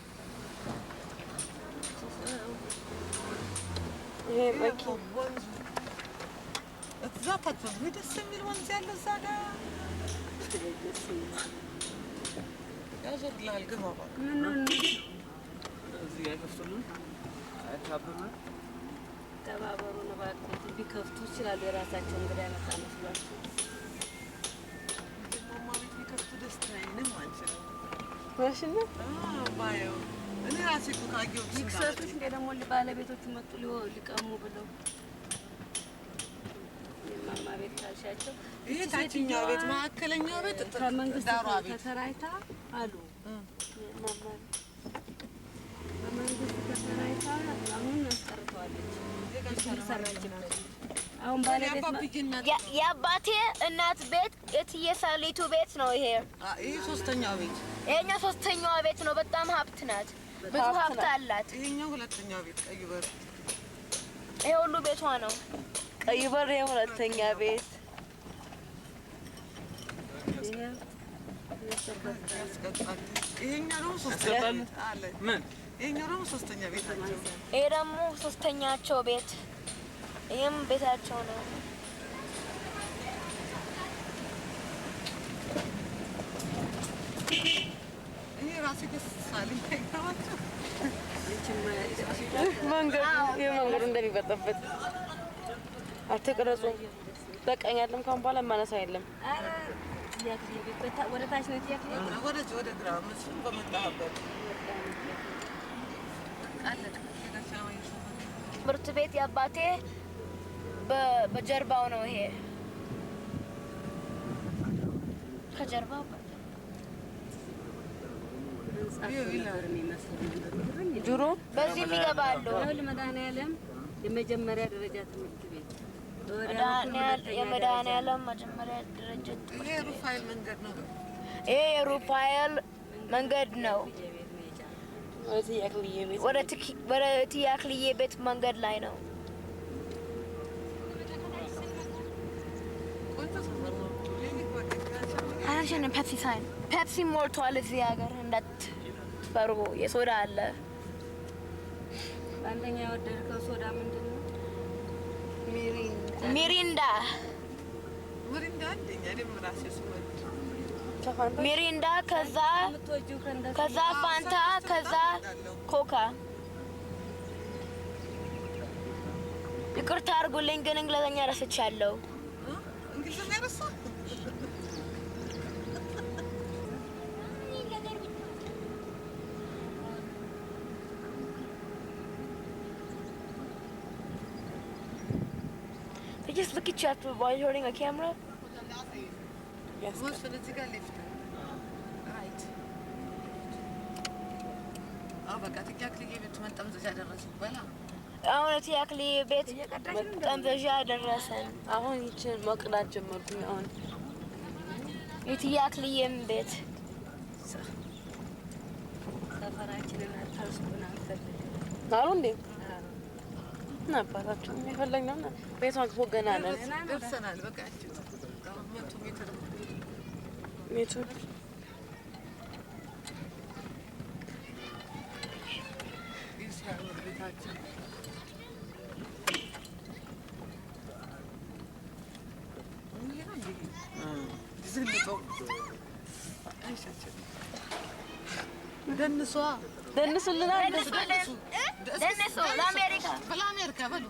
ይሄ መኪና ወንዙ እዛ ታች ወንዙ ደስ የሚል ወንዝ ያለ እዛ ጋር ያዞርልሃል። ግባ እባክህ። እዚህ ጋር ይከፍቱልን፣ አይተባበሩንም። ተባበሩን እባክህ። ቢከፍቱ ይችላሉ። የራሳቸው እንግዳ ያመጣ መስሏቸው። የማማ ቤት ቢከፍቱ ደስተኛ ነኝ አንችልም። ማሽን ነው። አዎ ባየው እኔ ራሴ እኮ ካየሁት ስንት ዓመቴ ይክሰቱሽ እንደ ደግሞ ባለቤቶቹ መጡ ሊቀሙ ብለው የማማ ቤት ካልሻቸው ይሄ ታችኛው ቤት መካከለኛው ቤት ከመንግስት ዳሯ ቤት ተከራይታ አሉ። በመንግስት ተከራይታ አሁን አስቀርተዋለች። ሰራችበት። አሁን ባለቤት የአባቴ እናት ቤት የትዬ ሳሊቱ ቤት ነው ይሄ። ይሄ ሶስተኛው ቤት ይሄኛው ሶስተኛዋ ቤት ነው። በጣም ሀብት ናት። ብዙ ሀብት አላት። ይሄኛው ሁለተኛው ቤት ቀይ በር። ይሄ ሁሉ ቤቷ ነው። ቀይ በር ይሄ ሁለተኛ ቤት። ያስቀጣል። ይሄኛው ደግሞ ሶስተኛ ቤት አለ። ምን ይሄኛው ደግሞ ሶስተኛ ቤታቸው። ይሄ ደግሞ ሶስተኛቸው ቤት። ይሄም ቤታቸው ነው። ይሄ ራሱ ደስ አለኝ። አይገርማችሁም? መንገዱ የመንገዱ እንደሚበጠበት አትቅረጹ። በቃኝ አይደለም ካሁን በኋላ የማነሳው የለም። እትዬ አክሊል ቤት ወደ ታች ነው። እትዬ አክሊል ወደዚህ ወደ ግራ መስፍን በመጣበት አለቀ። ትምህርት ቤት የአባቴ በጀርባው ነው። ይሄ ከጀርባው ድሮ በዚህ የሚገባሉ መድኃኒዓለም የመጀመሪያ ደረጃ ትምህርት ቤት የመድኃኒዓለም መጀመሪያ ደረጃ ይሄ የሩፋኤል መንገድ ነው። ይሄ የሩፋኤል መንገድ ነው። ወደ እትዬ አክሊዬ ቤት መንገድ ላይ ነው። አላሸንም ፔፕሲ sign ፔፕሲ ሞልቷል እዚህ ሀገር እንዳትፈሩ፣ የሶዳ አለ። አንደኛ የወደድከው ሶዳ ምንድን ነው? ሚሪንዳ። ሚሪንዳ አንደኛ እኔም ራሴ ስወድ ሚሪንዳ፣ ከዛ ፋንታ፣ ከዛ ኮካ። ይቅርታ አድርጉልኝ ግን እንግሊዘኛ ረስቻለሁ። እንግሊዘኛ ረሳ? They just look at you after while you're holding a camera. መስፍን እዚህ ጋር left right። አዎ በቃ እትዬ አክሊዬ ቤት መጠምዘዣ ደረስን። በላ አሁን እትዬ አክሊዬ ቤት መጠምዘዣ ደረሰን። አሁን ይችን መቅዳት ጀመርኩኝ። አሁን የእትዬ አክሊዬም ቤት ሰፈራችንን አታስቁን አንፈልግም አሉ እንዴ ነበራችሁ የፈለግነው ቤቷ እኮ ገና ነን። ደርሰናል። በቃ 100 ሜትር ሜትር ቤታችን ደንሷ ደንሱልና ደንሱ ለአሜሪካ ለአሜሪካ በሉ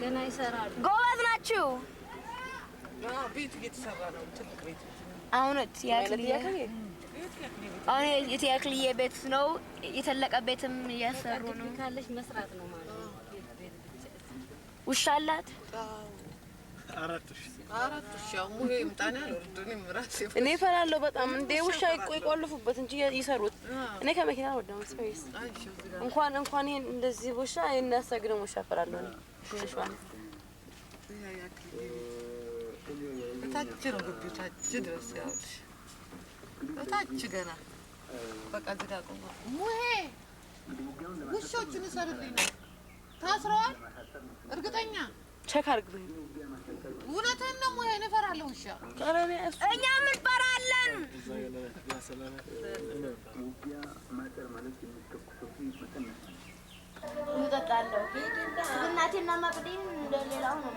ገና ይሰራሉ። ጎበዝ ናችሁ። ቤት እየተሰራ ነው። ትልቅ ቤት አሁን እትዬ አክሊዬ ቤት ነው። የተለቀ ቤትም እያሰሩ ነው። ካለች መስራት ነው ማለት ነው። ውሻ አላት። አራት ውሻ ሙሄ ይምጣና አልወርድ። እኔም ራሴ እኔ እፈራለሁ በጣም እንዴ ውሻ ይቆልፉበት እንጂ ይሰሩት። እኔ ከመኪና አልወርድም። space እንኳን እንኳን ይሄን እንደዚህ ውሻ የሚያሳግደውን ውሻ እፈራለሁ እኔ ትንሿን። እታች ነው ግቢው፣ ታች ድረስ ያውልሽ፣ እታች ገና በቃ እዚህ ጋር ቆሞ ሙሄ ውሾቹን እሰርልኝ ነው። ታስረዋል? እርግጠኛ check አድርግ። እውነትህን ነው ሙሄ፣ እኔ እፈራለሁ ውሻ። እኛም እንፈራለን። እጠጣለሁ። እናቴና መቅዲን እንደሌላው ነው።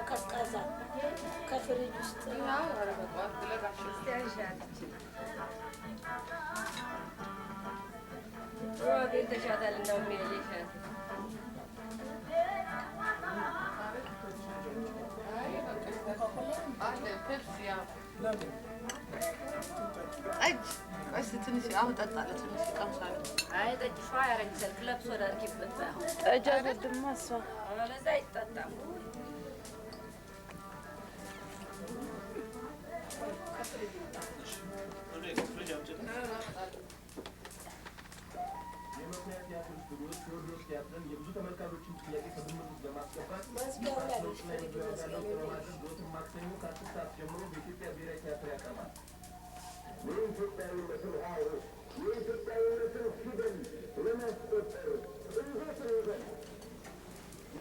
ቀዝቃዛ ከፍሪጅ ውስጥ ጠጅ ቆይ ትንሽ አሁን እጠጣለሁ። ትንሽ እቀምሳለሁ። አይ ጠጅ ሸዋ ያረግሻል። ክለብ ሶዳ አድርጊበት። አሁን ጠጅ አልወድማ እሷ ለዛ አይጠጣም።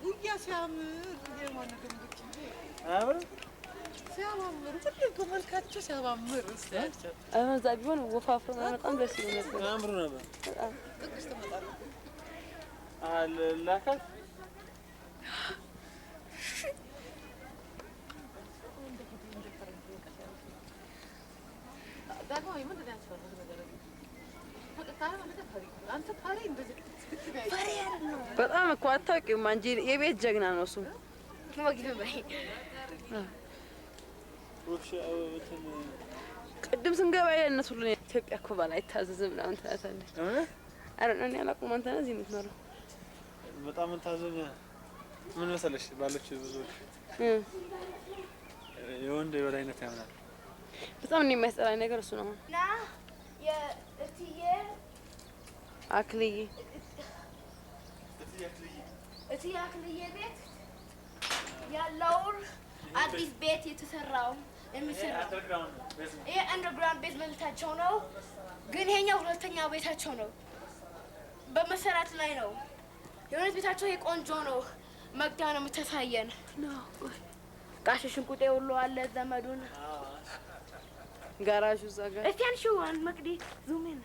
ጉያ ሲያምር የሆነ ግንቦች ሲያማምር ሁሉ እኮ መልካቸው ሲያማምር እስኪያቸው አሁን እዛ ቢሆን ወፋፍሮ በጣም ደስ ይል ነበር። ያምሩ ነበር። ጥቅስ ትመጣለህ። ላካት። ዳግማዊ ምንድን ነው ያስፈራህ ነገር? አንተ ፈሪ እንደዚህ ፈሪ አይደለም። በጣም እኮ አታውቂውም አንቺ የቤት ጀግና ነው እሱ። ቅድም ስንገባ የእነሱ ሁሉ ኢትዮጵያ እኮ ባል አይታዘዝም ምናምን ትላታለች። ኧረ እኔ አላውቅም። አንተ ነህ እዚህ የምትኖረው። በጣም እንታዘዝ። ምን መሰለሽ ባሎች ብዙዎች የወንድ የበላይነት ያምናል። በጣም እኔ የሚያስጠላኝ ነገር እሱ ነው። እና የእትዬ አክልዬ እትዬ አክልዬ ቤት ያለውን አዲስ ቤት የተሰራው የሚሰራው ይሄ underground basement ኣቸው ነው። ግን ይሄኛው ሁለተኛው ቤታቸው ነው። በመሰራት ላይ ነው። የእውነት ቤታቸው ይሄ ቆንጆ ነው። መግቢያ ነው የምታሳየን። ጋሽ ሽንቁጤ ሁሉ አለ ዘመዱን ጋራዡ እዛ ጋር። እስቲ አንሺው መቅዲ zoom in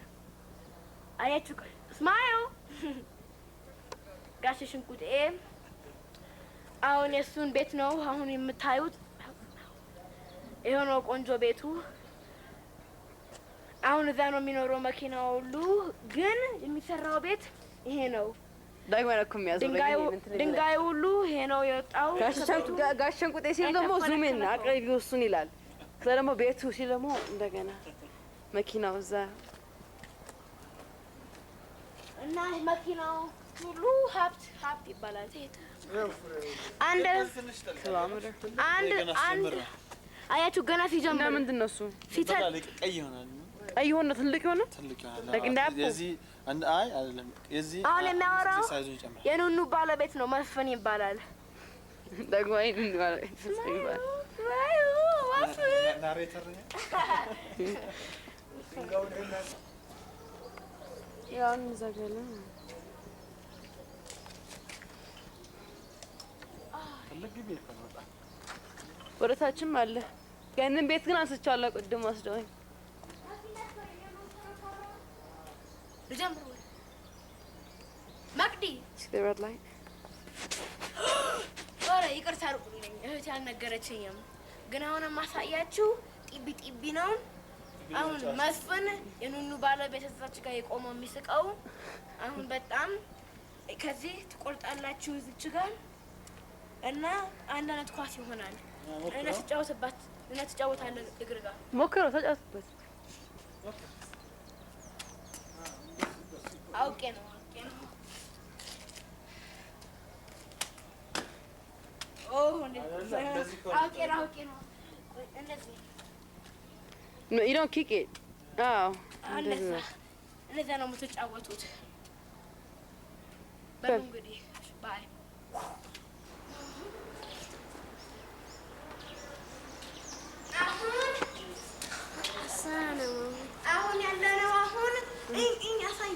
አያችሁ። Smile። ጋሽ ሽንቁጤ አሁን የእሱን ቤት ነው አሁን የምታዩት። ይኸው ነው ቆንጆ ቤቱ። አሁን እዛ ነው የሚኖረው መኪናው ሁሉ። ግን የሚሰራው ቤት ይሄ ነው። ዳግማዊ ነው እኮ የሚያዞረኝ። ድንጋዩ ሁሉ ይሄ ነው የወጣው። ጋሽ ሸንቁጤ ሲል ደግሞ zoom in አቅርቢው እሱን ይላል። ከዛ ደግሞ ቤቱ ሲል ደግሞ እንደገና መኪናው እዛ እና መኪናው ሁሉ ሀብት ሀብት ይባላል። አንድ አንድ አንድ አያችሁ ገና ሲጀምር እና ምንድን ነው እሱ ቀይ ይሆናል። ቀይ ሆነ ትልቅ ሆነ ትልቅ ይሆናል። የዚህ አንድ አይ አይደለም የዚህ አሁን የሚያወራው የኑኑ ባለቤት ነው መስፍን ይባላል። ደግሞ አይ ኑኑ ባለቤት መስፍን ይባላል። Narrator ነው። ያው እንዘጋለን። ትልቅ ግቢ እኮ ነው በጣም። ወደ ታችም አለ። ያንን ቤት ግን አንስቼዋለሁ ቅድም ወስደውኝ። ልጀምር ወይ መቅዲ? See the red light? ኧረ ይቅርታ አድርጉልኝ እህቴ አልነገረችኝም። ግን አሁን የማሳያችሁ ጢቢ ጢቢ ነው። አሁን መስፍን የኑኑ ባለቤት እዛች ጋር የቆመው የሚስቀው አሁን በጣም ከዚህ ትቆርጣላችሁ እዚች ጋር እና አንድ አይነት ኳስ ይሆናል። እና ትጫወትባት እና ትጫወታለህ እግር ጋር። ሞክረው፣ ተጫወትበት። አውቄ ነው አውቄ ነው። ኦ አውቄ ነው አውቄ ነው። እንደዚህ No, you don't kick it. አዎ እንደዛ እንደዛ ነው የምትጫወቱት። በሉ እንግዲህ bye። አሁን ያለነው አሁን እኝ አሳይ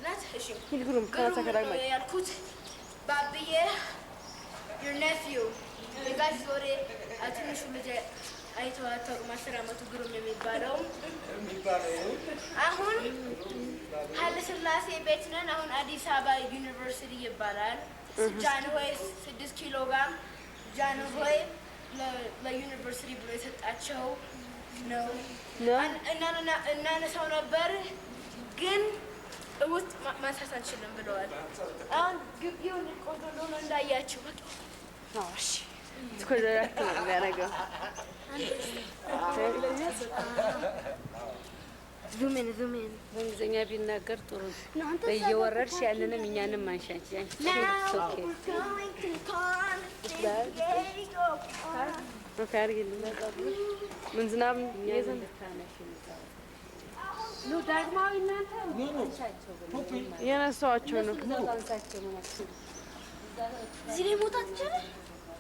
ናት። እሺ ሂድ ግሩም ከዛ ያልኩት ባብዬ your nephew የጋሽ ዞሬ ትንሹ ልጅ አይተው አታውቅም። 10 ዓመቱ ግሩም የሚባለው አሁን ኃይለ ሥላሴ ቤት ነን። አሁን አዲስ አበባ ዩኒቨርሲቲ ይባላል። ጃንሆይ 6 ኪሎ ጋር ጃንሆይ ለዩኒቨርሲቲ ብሎ የሰጣቸው ነው። እናነሳው ነበር ግን ውስጥ ማንሳት አንችልም ብለዋል። አሁን ግቢው ቆንጆ እንደሆነ እንዳያችሁ። እሺ ትኮዘራት ነው የሚያደርገው። Zoom in zoom in። በእንግሊዝኛ ቢናገር ጥሩ ነው። እየወረድሽ ያንንም እኛንም አንሻንቺ Now we're going to Diego. Okay አድርጊልኝ። ምን ዝናብ እየዘነበ ኑ ዳግማዊ እናንተ አንሻቸው እያነሳኋቸው ነው። እዚህ ላይ መውጣት ይቻላል?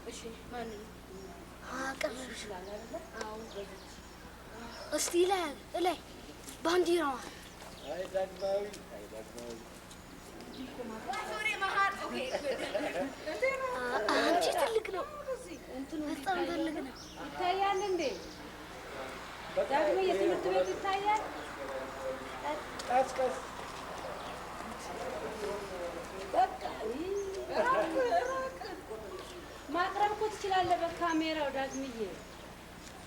እሺ ማንን? አቀረብሽ። እስቲ ላይ ላይ ባንዲራዋ አይ ዳግማዊ አይ ዳግማዊ አንቺ ትልቅ ነው፣ በጣም ትልቅ ነው። ይታያል እንዴ? ዳግሜ የትምህርት ቤቱ ይታያል። ቀስ ቀስ ትችላለህ በካሜራው ዳግምዬ።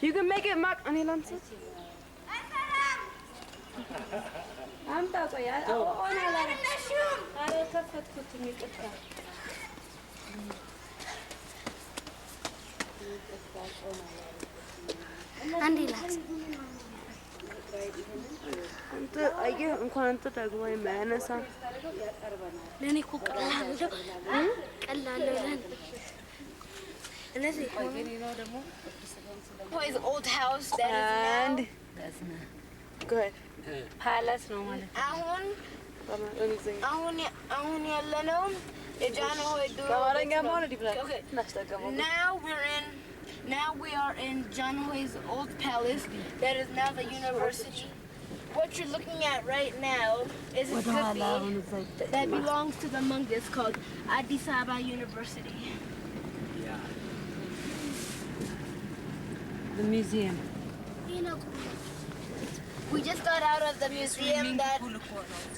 You can make it mock እኔ ላንሳ። አምጣ ቆይ on አልከፈትኩትም ይቅርታ። አንዴ ላክስ። አንተ አየህ እንኳን አንተ ደግሞ የማያነሳ ለእኔ እኮ ቀላል ነው፣ ቀላል ነው ለእኔ። እነዚህ His old house that is And now go ahead. Palace ነው ማለት ነው። አሁን አሁን አሁን ያለነው የጃንሆይ ድሮ በአማርኛ ቤት ነው። መሆን እንዲህ ብለህ Okay. እናስጠቀመው። Now we are in Janhoy's old palace that is now the university. What you're looking at right now is a ወደኋላ አሁን ግቢ እዛ that ይጠቅማል። belongs to the መንግስት called Addis Ababa University. The museum. We just got out of the museum that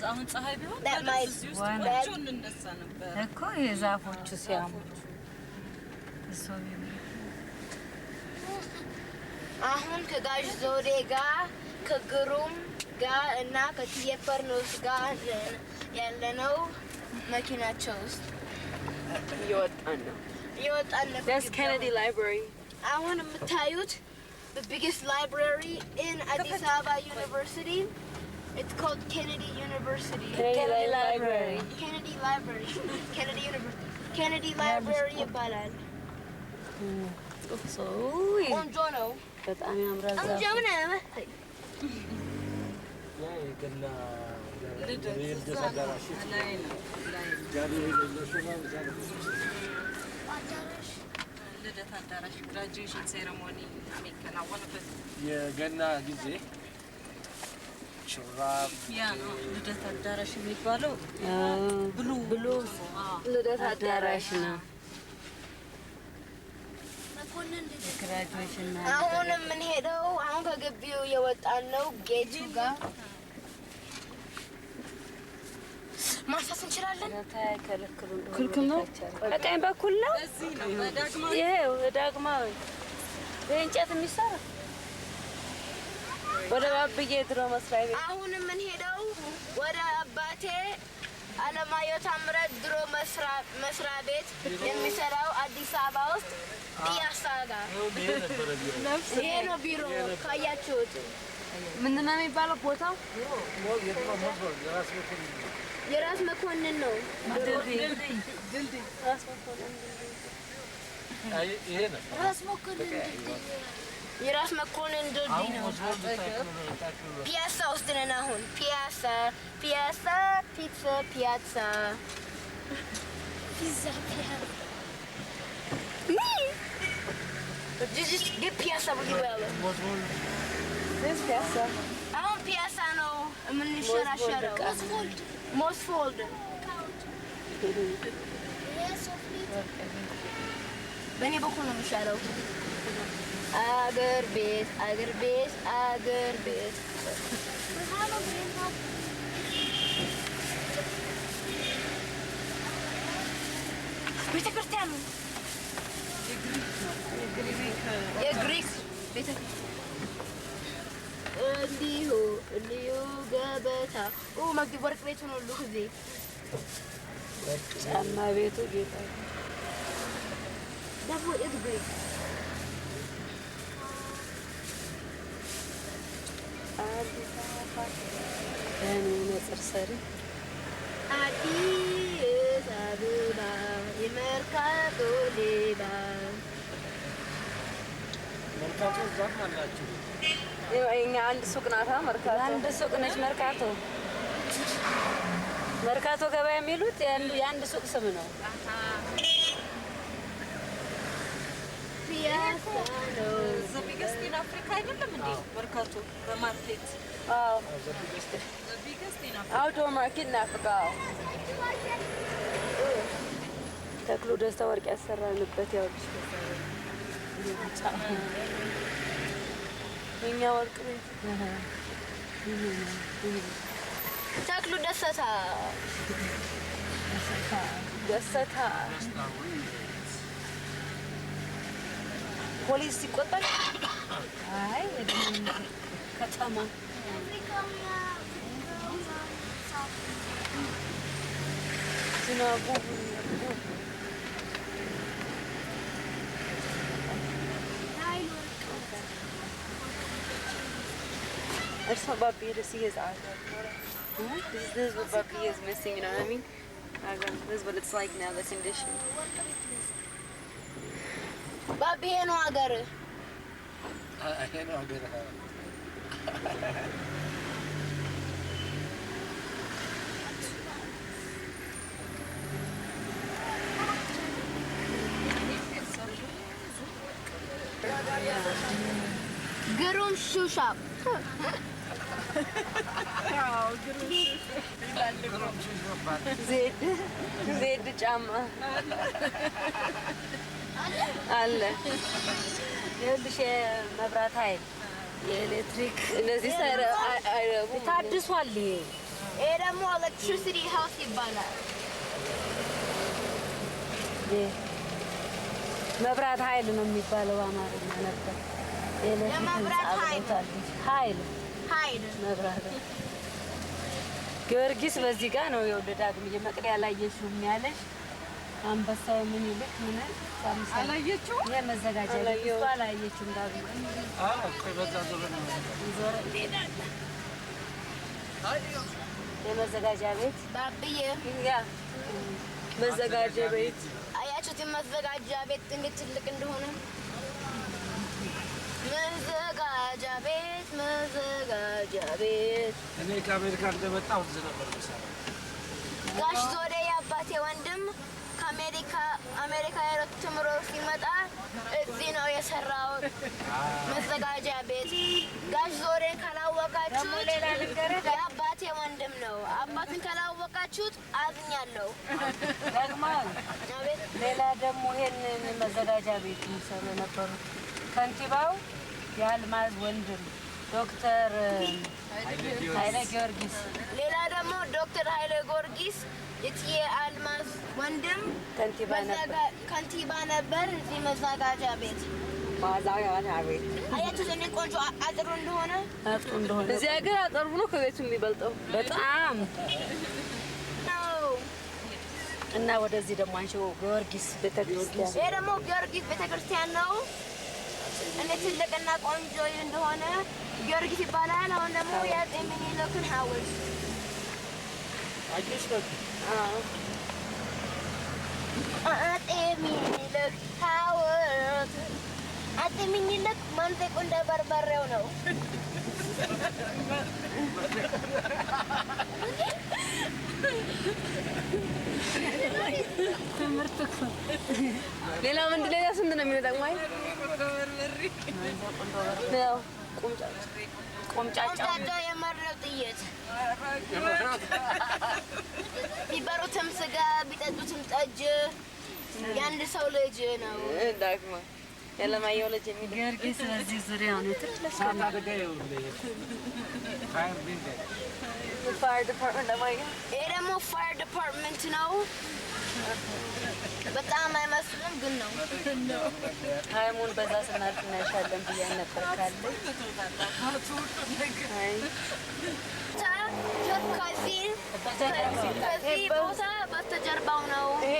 አሁን ፀሐይ ቢሆን that my እዚህ ውስጥ dad ቆንጆ እንነሳ ነበር። እኮ የዛፎቹ ሲያምሩ እሱ አሁን ከጋሽ ዘውዴ ጋር፣ ከግሩም ጋር እና ከቲየፈርኖስ ጋር ያለነው መኪናቸው ውስጥ። እየወጣን ነው። እየወጣን ነው። That's Kennedy Library. አሁን የምታዩት the biggest library in Addis Ababa University. It's called Kennedy University. Kennedy Library. Kennedy Library. Kennedy University. Kennedy Library ይባላል። ቆንጆ ነው። በጣም ያምራል። ቆንጆ ዛፉ። ነው። ያ የገና ልደት የልደት እዛ ነው፣ አዳራሽ ላይ ነው፣ ላይ ነው። ነው። ልደት አዳራሽ graduation ceremony የሚከናወንበት። የገና ጊዜ ሹራብ ያ ነው ልደት አዳራሽ የሚባለው። Blue Blue ልደት አዳራሽ ነው። Graduation አሁን የምንሄደው አሁን ከግቢው የወጣን ነው። Gate ኡ ጋር ማንሳት እንችላለን። ክልክል ነው። በቀኝ በኩል ነው። ይሄው ዳግማዊ በእንጨት የሚሰራ ወደ ባብዬ ድሮ መስሪያ ቤት። አሁን የምንሄደው ወደ አባቴ አለማየሁ ታምራት ድሮ መስሪያ ቤት የሚሰራው አዲስ አበባ ውስጥ ፒያሳ ጋር። ይሄ ነው ቢሮ ካያችሁት። ምንድን ነው የሚባለው ቦታው? የራስ መኮንን ነው። ራስ መኮንን። ይሄ ነው። ራስ መኮንን የራስ መኮንን ድልድይ ነው። ፒያሳ ውስጥ ነን አሁን። ፒያሳ፣ ፒያሳ፣ ፒዛ፣ ፒያሳ፣ ፒዛ፣ ፒያሳ። Just get ፒያሳ really well. This ፒያሳ። አሁን ፒያሳ ነው የምንሸራሸረው። ሞስፎልድ በእኔ በኩል ነው የሚሻለው። አገር ቤት፣ አገር ቤት፣ አገር ቤት። ቤተ ክርስቲያኑ የግሪክ ቤተ ክርስቲያን እንዲሁ እንዲሁ ገበታ መግቢ ወርቅ ቤቱን ሁሉ እዚህ ጫማ ቤቱ ጌጣ ደግሞ የግሪክ አዲስ አበባ ለእኔ ነጽር ሰሪ። አዲስ አበባ የመርካቶ ሌባ። መርካቶ እዛም አላችሁ። የኛ አንድ ሱቅ ናታ መርካቶ። አንድ ሱቅ ነች መርካቶ። መርካቶ ገበያ የሚሉት የአንድ ሱቅ ስም ነው። ፒያሳ ነው። The biggest in Africa አይደለም እንዴ መርካቶ በ market? አዎ። The biggest in Africa. Outdoor market in Africa። ተክሉ ደስታ ወርቅ ያሰራንበት ያው ልጅ የኛ ወርቅ ቤት። ተክሉ ደሰታ። ደሰታ። ፖሊስ ሲቆጣል አይ ከተማ ዝናቡ I just want Bobby to see his eyes. This is what Bobby is missing, you know what I mean? This is what it's like now, the condition. Bobby, I know I got it. I know I got it. Girum shoe shop. ዜድ ጫማ አለ። ይኸውልሽ የመብራት ኃይል የኤሌክትሪክ እነዚህ አይረቡም። ታድሷል። ይሄ ደግሞ electricity house ይባላል። መብራት ኃይል ነው የሚባለው በአማርኛ ነበር። የመብራት ኃይል ኃይል መብራት ጊዮርጊስ በዚህ ጋር ነው የወለደ። ዳግምዬ መቅዲ አላየሽውም ያለሽ አንበሳው ምኒልክ ምን አላየችውም? የመዘጋጃ ቤት እሱ አላየችውም። ዳግም አዎ ቆይ በዛ ዞር ነው ዞር እንሄዳለን። የመዘጋጃ ቤት ባብዬ ያ መዘጋጃ ቤት አያችሁት? የመዘጋጃ ቤት እንዴት ትልቅ እንደሆነ። መዘጋጃ ቤት መዘጋጃ ቤት። እኔ ከአሜሪካ እንደመጣሁ እዚህ ነበር የምሰራው። ጋሽ ዞዴ የአባቴ ወንድም ከአሜሪካ አሜሪካ ተምሮ ሲመጣ እዚህ ነው የሰራው መዘጋጃ ቤት። ጋሽ ዞዴን ካላወቃችሁት የአባቴ ወንድም ነው። አባትን ካላወቃችሁት አዝኛለሁ። ደግሞ ሌላ ደግሞ ይሄንን መዘጋጃ ቤት የሚሰሩ የነበሩት ከንቲባው የአልማዝ ወንድም ዶክተር ኃይለ ጊዮርጊስ። ሌላ ደግሞ ዶክተር ኃይለ ጊዮርጊስ የእትዬ አልማዝ ወንድም ከንቲባ ነበር። እዚህ መዘጋጃ ቤት አያችሁት እንዴት ቆንጆ አጥሩ እንደሆነ። እዚህ ሀገር አጥሩ ነው ከቤቱ የሚበልጠው በጣም። እና ወደዚህ ደግሞ አንቺ ጊዮርጊስ ቤተክርስቲያን። ይሄ ደግሞ ጊዮርጊስ ቤተክርስቲያን ነው። እንዴት ትልቅና ቆንጆ እንደሆነ ጊዮርጊስ ይባላል። አሁን ደግሞ የአፄ ምኒልክን ሐውልት አየሽ? አዎ አፄ ምኒልክ ሐውልት። አፄ ምኒልክ መንዜ ቁንደ በርበሬው ነው። ትምህርት እኮ ሌላ ምንድን ሌላ ስንት ነው የሚጠቅመው? ያው ቆምጫጫ የመረው ጥይት ቢበሉትም ስጋ ቢጠጡትም ጠጅ የአንድ ሰው ልጅ ነው። ዳግማ የለማየሁ ልጅ የሚል ጊዮርጊስ በዚህ ዙሪያ ነው። ትልቅ አደጋ ይኸውልህ fire building fire department ለማየሁ። ይሄ ደግሞ fire department ነው። በጣም አይመስልም ግን ነው። ሃይሙን በዛ ስናልፍ እናይሻለን ብያን ነበር ካለ ከዚህ ቦታ በስተጀርባው ነው። ይሄ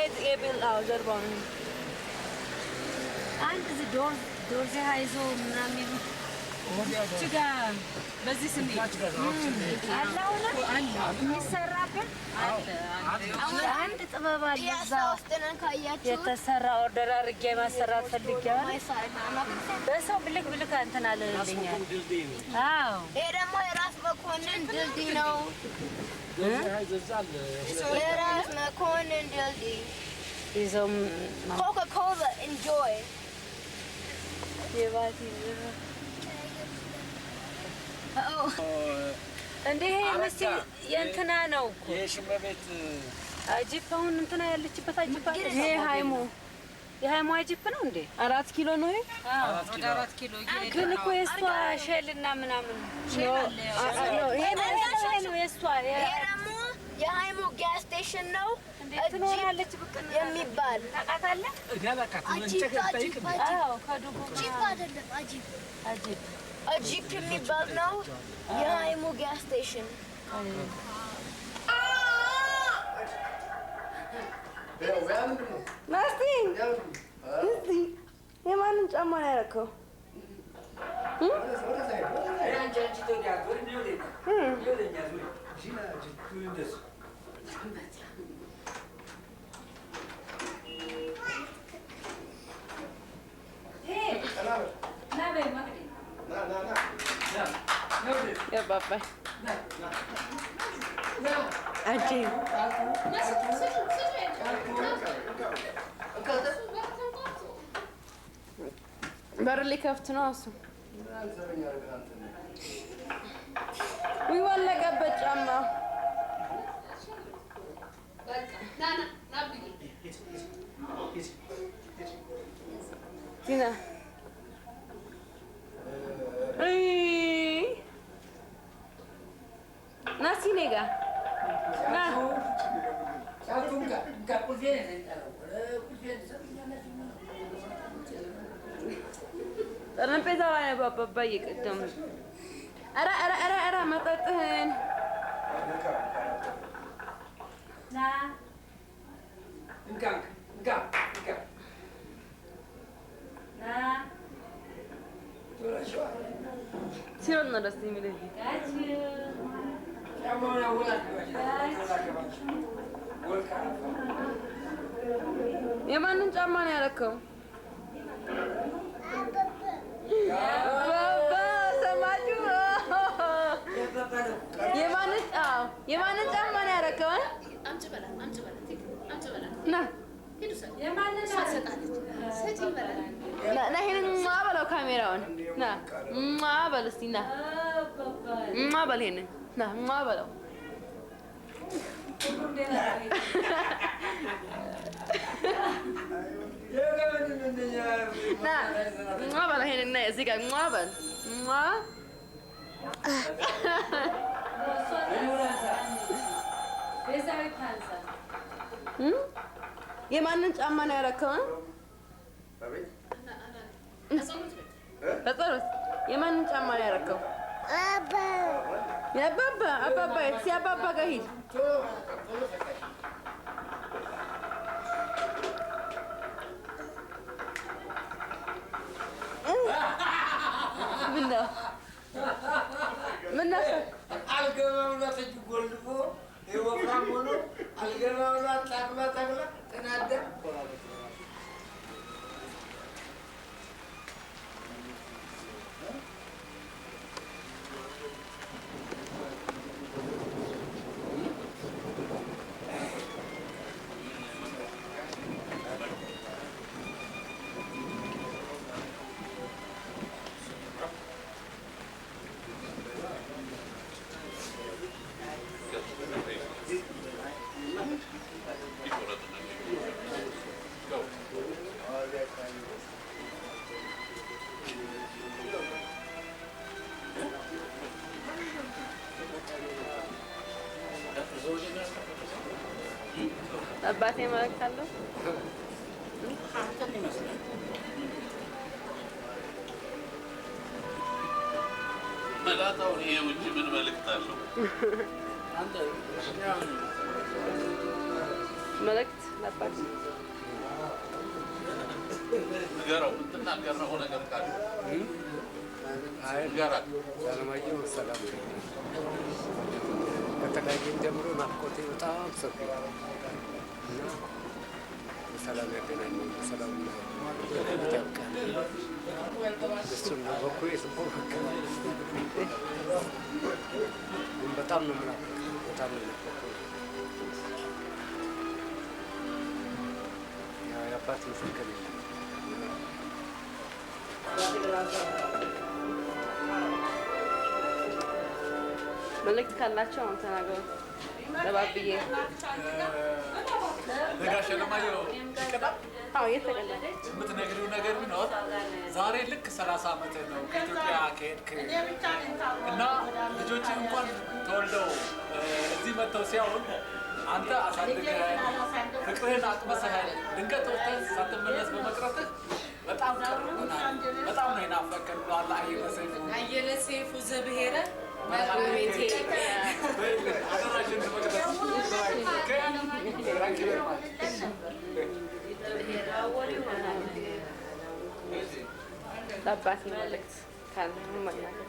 ጀርባው ነው። አንድ እዚህ ዶርዜ ሀይዞ ምናምን የሚሉት እች ጋ በዚህ ስንሄድ አለ አሁን የሚሰራበት አንድ ጥበብ አለ እዛ የተሰራ order አድርጌ ማሰራት ፈልጌዋለሁ። በሰው ብልክ ብልክ እንትን አለልኛል። አዎ ይሄ ደግሞ የራስ መኮንን ድልድይ ነው። የራስ መኮንን ድልድይ ይዘው Coca-Cola enjoy የባቲ እንዴ ይሄ የእንትና ነው እኮ የሽመቤት አጂፕ አሁን እንትና ያለችበት አጂፕ አለ። ይሄ ሃይሞ የሃይሞ አጂፕ ነው እንዴ? 4 ኪሎ ነው ይሄ። አራት ኪሎ ግን እኮ የእሷ ሼልና ምናምን ነው። ይሄ ነው የእሷ። ይሄ ደግሞ የሃይሞ gas station ነው። ትኖራለች ብቅ የሚባል ታውቃታለህ? እኔ አላውቃትም። እንጨት ጠይቅ። አዎ ከዱጉ ጂፕ አይደለም፣ አጂፕ አጂፕ የሚባል ነው። የሃይሙ gas station። ናስቲ እስቲ የማንን ጫማ ነው ያደረከው? ያባባይ አጂብ በር ሊከፍት ነው እሱ። ውይ ወለቀበት ጫማ። ቲና ና እስኪ እኔ ጋ ና። ጠረጴዛው ላይ ነው አባባዬ ቅድም። ኧረ ኧረ ኧረ ኧረ መጠጥህን ሲሮጥ ነው ደስ የሚልህ። የማንን ጫማ ነው ያደረከው? አባባ ሰማችሁ? የማንን ጫማ ነው ያደረከው? ና ና ይሄንን ሟ በለው ካሜራውን። ና ሟ በል እስኪ ና ሟ በል ይሄንን ና ሟ በለው። ና ሟ በለው ይሄንን ና እዚህ ጋር ሟ በል ሟ። የማንን ጫማ ነው ያደረከው? በጸሎት የማንን ጫማ ነው ያደረከው? የአባባ አባባ የት? አባባ ጋር ሂድ። ምነው ምነው አልገባ ብላ ተጅ ጎልፎ ወፍራም ሆኖ አልገባ ብላ ታግላ ታግላ ተናዳ። አባቴ መልዕክት አለው። መላጣውን ይሄ ውጭ ምን መልዕክት አለው? መልዕክት ለአባቴ ንገረው፣ የምትናገረው ነገር ካለ ንገራት። አለማየሁ ሰላም ከተለያየን ጀምሮ ናፍቆቴ በጣም ሰፊ ነው እና በሰላም ያገናኘን፣ በሰላም ያብቃን። እሱን ነው በኩል በጣም ነው የምናፍቀው፣ በጣም ነው የምናፍቀው። ያው የአባት ምስክር የለም። መልዕክት ካላቸው አሁን ተናገሩ። ለባብዬ ለጋሽ አለማየሁ ይቀዳል። አዎ እየተቀዳ የምትነግሪው ነገር ቢኖር ዛሬ ልክ 30 ዓመት ነው ከኢትዮጵያ ከሄድክ እና ልጆች እንኳን ተወልደው እዚህ መጥተው ሲያዩን አንተ አሳድገህ ፍቅርህን አቅመሰሃል። ድንገት ወጥተህ ሳትመለስ በመቅረትህ በጣም ቅር ብሎናል። በጣም ነው የናፈቅከን ብሏል አየለ ሰይፉ። አየለ ሰይፉ ዘብሔረ መርቤቴ። አደራሽን መቅደስ። Thank you very much. ለአባቴ መልእክት ካለ መናገር።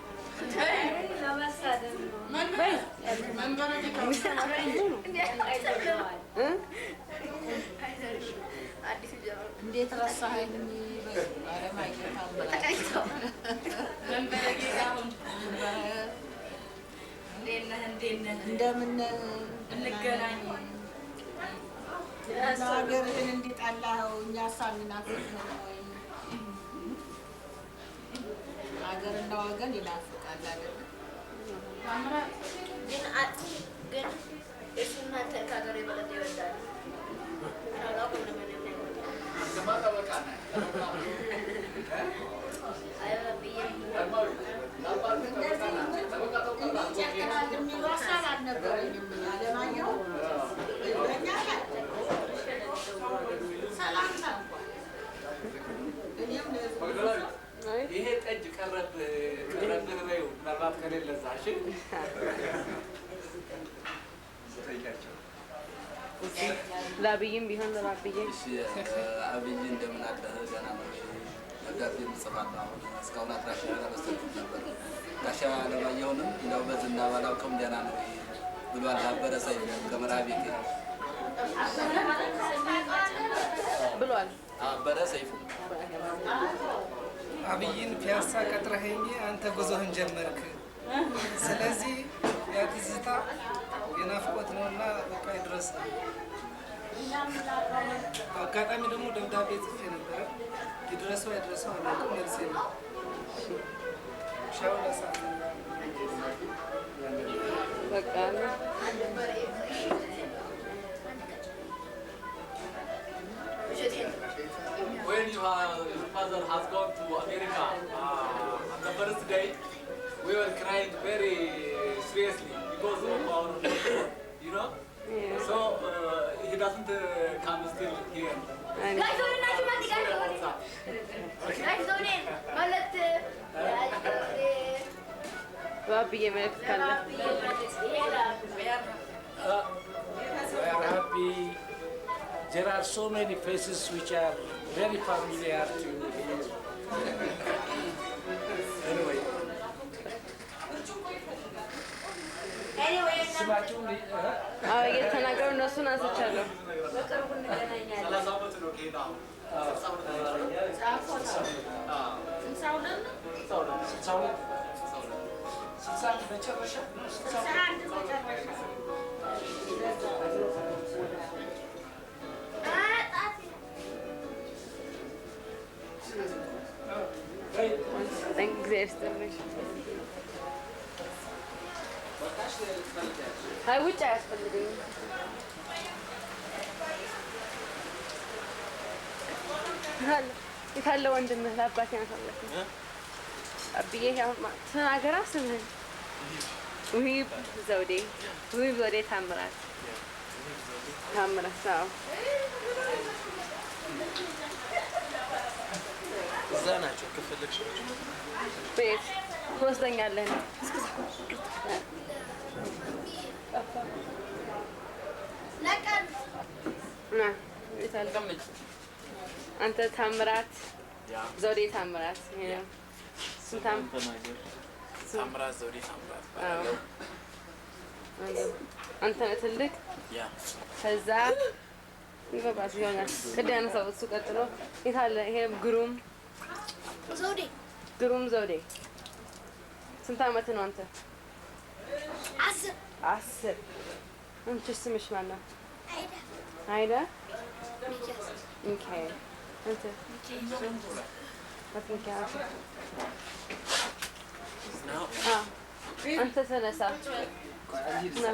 እንዴት ረሳኸኝ? መንበረ ጌታሁን፣ እንዴት ነህ? እንዴት ነህ? እንደምን እንገናኝ። ሀገርህን እንዲጠላኸው እኛስ አንናፍቅህም ወይ? ሀገርና ወገን ይናፍቃል አይደል? ግን እሱ እናንተን ከሀገሩ የበለጠ ይወዳል። አላውቅም ለምን እንደሚወዳ። አንተማ ጠበቃ ነህ። ይጨክናል የሚሉ ሀሳብ አልነበረኝም። አለማየሁ በእኛ ላይ ሰላምታ እንኳን እኔም ለህዝቡ ይሄ ጠጅ ቀረብህ ቀረብህ በይው፣ ምናልባት ከሌለ እዛ። እሺ። ለአብይም ቢሆን ለአብዬ። እሺ አብይ፣ እንደምን አለህ? ደህና ነው ወይ? ደብዳቤ እጽፋለሁ። አሁን እስካሁን አድራሻ አልወሰድኩም ነበር። ጋሻ አለማየሁንም እንደው በዝና ባላውቅም ደህና ነው ወይ ብሏል አበረ ሰይፉ ከመርሃ ቤቴ። ብሏል። አበረ ሰይፉ። አብይን ፒያሳ ቀጥረኸኝ አንተ ጉዞህን ጀመርክ። ስለዚህ ያ ትዝታ የናፍቆት ነውና በቃ ይድረስ። በአጋጣሚ ደግሞ ደብዳቤ ጽፌ ነበረ። ይድረሰው አይድረሰው አላውቅም። መልስ የለም። ሻው ለሰዓት። በቃ። When your father has gone to America, on the first day, we were crying very seriously because of our. Yeah. So he doesn't come still here. ጋሽ ዘውዴ ናቸው ማለት ጋሽ ዘውዴ፣ ጋሽ ዘውዴ ማለት ጋሽ ዘውዴ። በአብዬ መልእክት ካለ። We are happy. There are so many faces which are very familiar to you here. Anyway, ስማችሁን አዎ፣ እየተናገሩ እነሱን አንስቻለሁ። በቅርቡ እንገናኛለን። 30 ዓመት ነው ከሄደ አሁን። 62 ነው። 62 ነው። 62፣ 61 መጨረሻ ነው። 61 መጨረሻ። እግዚአብሔር ይስጥልኝ። አይ ውጭ አያስፈልገኝም። የታለ ወንድምህ? ለአባቴ ያሳለፍ አብዬ ተናገራ ስምህን። ውሂብ ዘውዴ፣ ውሂብ ዘውዴ ታምራት፣ ታምራት። አዎ። እዛ ናቸው ከፈለግሽ። ቤት ትወስደኛለህ? ና የት አለ? አንተ ታምራት ዘውዴ ታምራት ይሄ ነው። ስንት ዓመት? ታምራት ዘውዴ ታምራት። አዎ። አንተ ነህ ትልቅ። ከዛ ይገባል ይሆናል። ቅድም ያነሳው እሱ ቀጥሎ የት አለ? ይሄ ግሩም። ዘውዴ። ግሩም ዘውዴ ስንት ዓመት ነው አንተ? 10። 10። አንቺ ስምሽ ማን ነው? አይዳ። አይዳ። ሚኪያስ። ሚካኤል። አንተ? አቶ ሚካኤል። አዎ። አንተ ተነሳ። ና።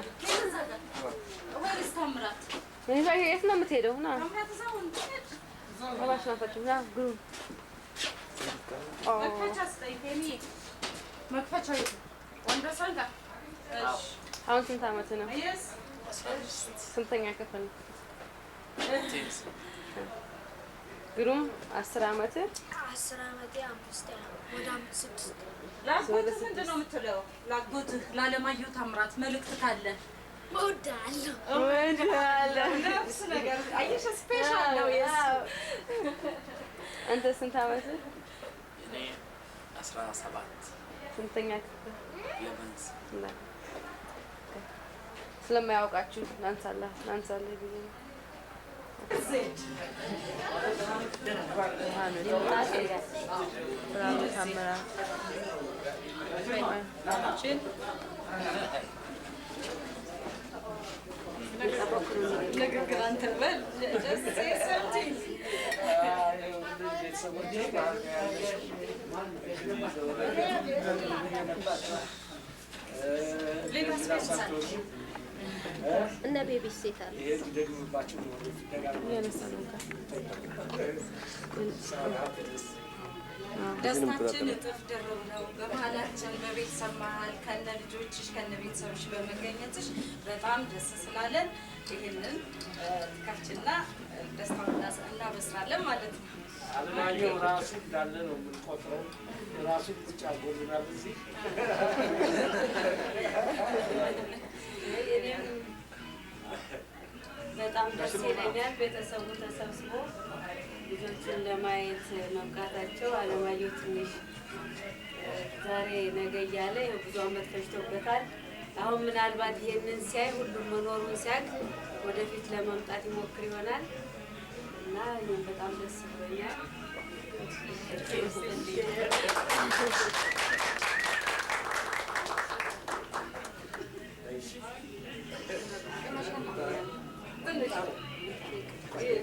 የት ነው የምትሄደው? ና እባክሽ ናፈችም። ና ግሩም። መክፈቻ ስጠኝ ቴሚ። መክፈቻው የት ነው? ወንደሰን ጋር። እሺ። አሁን ስንት ዓመት ነው? የስ 15። ስንተኛ ክፍል? ግሩም 10 ዓመት። 10 ዓመቴ 5 ወደ 6። ለአጎትህ ምንድን ነው የምትለው? ለአጎትህ ለአለማየሁ ታምራት መልእክት ካለ? እወድሃለሁ። እወድሃለሁ። ነፍስ ነገር አየሽ፣ special ነው የእሱ። አንተ ስንት ዓመትህ? እኔ 17። ስንተኛ ክፍል? 11th። ስለማያውቃችሁ ላንሳለህ ላንሳለህ ብዬ ነው። ብርሃኑ ታምራት። ንግግር አንተ በል፣ just say something። ቤተሰቦቼ እና ቤቢ ሴት አለ። ይሄ ሊደግምባቸው ነው። እያነሳ ነው። ደስታችን እጥፍ ድርብ ነው። በመሀላችን በቤተሰብ መሀል ከነ ልጆችሽ ከነ ቤተሰብሽ በመገኘትሽ በጣም ደስ ስላለን ይህንን ትከፍችና ደስታውን እናበስራለን ማለት ነው። አለማየሁ ራሱ እንዳለ ነው የምንቆጥረው። ራሱ ቁጭ አድርጎልናል እዚህ። እኔም በጣም ደስ ይለኛል ቤተሰቡ ተሰብስቦ ልጆችን ለማየት መብቃታቸው። አለማየሁ ትንሽ ዛሬ ነገ እያለ ይኸው ብዙ ዓመት ፈጅቶበታል። አሁን ምናልባት ይሄንን ሲያይ ሁሉም መኖሩን ሲያቅ ወደፊት ለመምጣት ይሞክር ይሆናል እና እኔም በጣም ደስ ብሎኛል።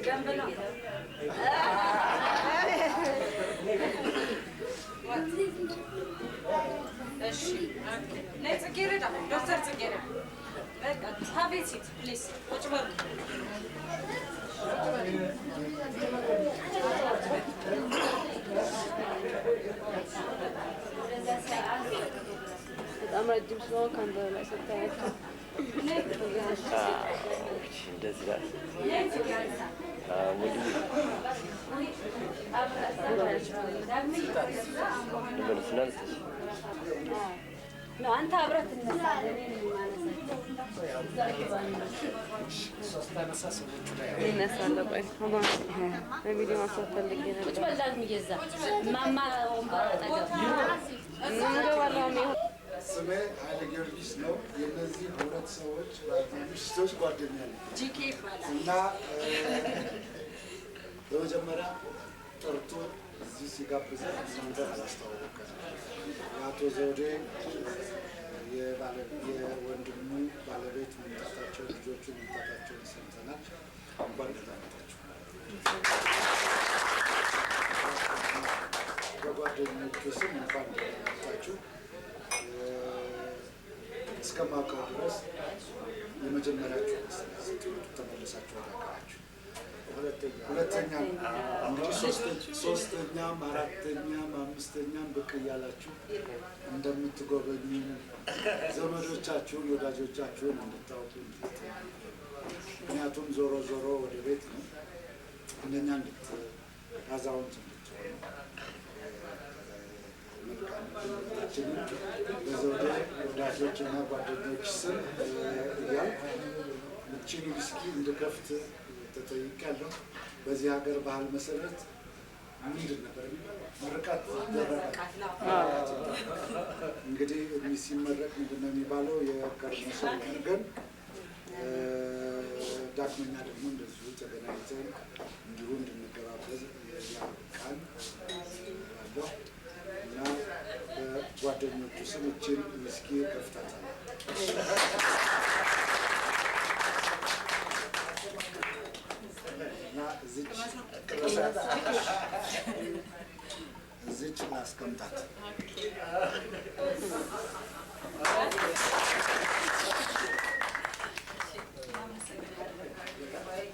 ደንብ ነው። እሺ ነይ ጽጌረዳ፣ ዶክተር ጽጌረዳ በቃ have a seat please፣ ቁጭ በሉ። በጣም ረጅም ስለሆነ ከአንተ በላይ ስታያቸው እንደዚህ ጋር ወንድሜ ልመልስና ልስጥሽ። አንተ አብረህ ትነሳለህ። እኔ ነኝ የማነሳቸው። ስታነሳ ሰዎቹ ላይ ይነሳለሁ። ቆይ በቪዲዮ ማንሳት ፈልጌ ነበር። ቁጭ በል ዳግምዬ፣ እዛ እማማ ወንበር አጠገብ። እገባለሁ። አሁን ስሜ ኃይለ ጊዮርጊስ ነው። የእነዚህ ሁለት ሰዎች ባልና ሚስቶች ጓደኛ ነኝ። ጂኬ ይባላል። እና በመጀመሪያ ጠርቶ እዚህ ሲጋብዘን እናንተ አላስተዋወቀንም። የአቶ ዘውዴ የወንድሙ ባለቤት መምጣታቸው ልጆቹ መምጣታቸውን ሰምተናል። እንኳን ደህና መጣችሁ። በጓደኞቹ ስም እንኳን ደህና መጣችሁ። እስከማውቀው ድረስ የመጀመሪያችሁ መሰለኝ ስትመጡ ተመልሳችሁ ወደ ሀገራችሁ። ሁለተኛ እንግዲህ ሶስተኛም አራተኛም አምስተኛም ብቅ እያላችሁ እንደምትጎበኙ ዘመዶቻችሁን ወዳጆቻችሁን እንድታውቁ እንድትጠይቁ፣ ምክንያቱም ዞሮ ዞሮ ወደ ቤት ነው እንደኛ አዛውንት እንድትሆኑ መልካም ምኞታችንን በዘውዴ ወዳጆች እና ጓደኞች ስም እያልኩ እቺን ዊስኪ እንድከፍት ተጠይቄያለሁ። በዚህ ሀገር ባህል መሰረት ምንድን ነበር የሚባለው? ምርቃት ይደረጋል። እንግዲህ ሲመረቅ ምንድን ነው የሚባለው? የከርሞ ሰው ያድርገን። ዳግመኛ ደግሞ እንደዚሁ ተገናኝተን እንዲሁ እንድንገባበዝ ያብቃን እላለሁ እና በጓደኞቹ ስም እችን ዊስኪ ከፍታታለሁ። እና እዚች ላስቀምጣት።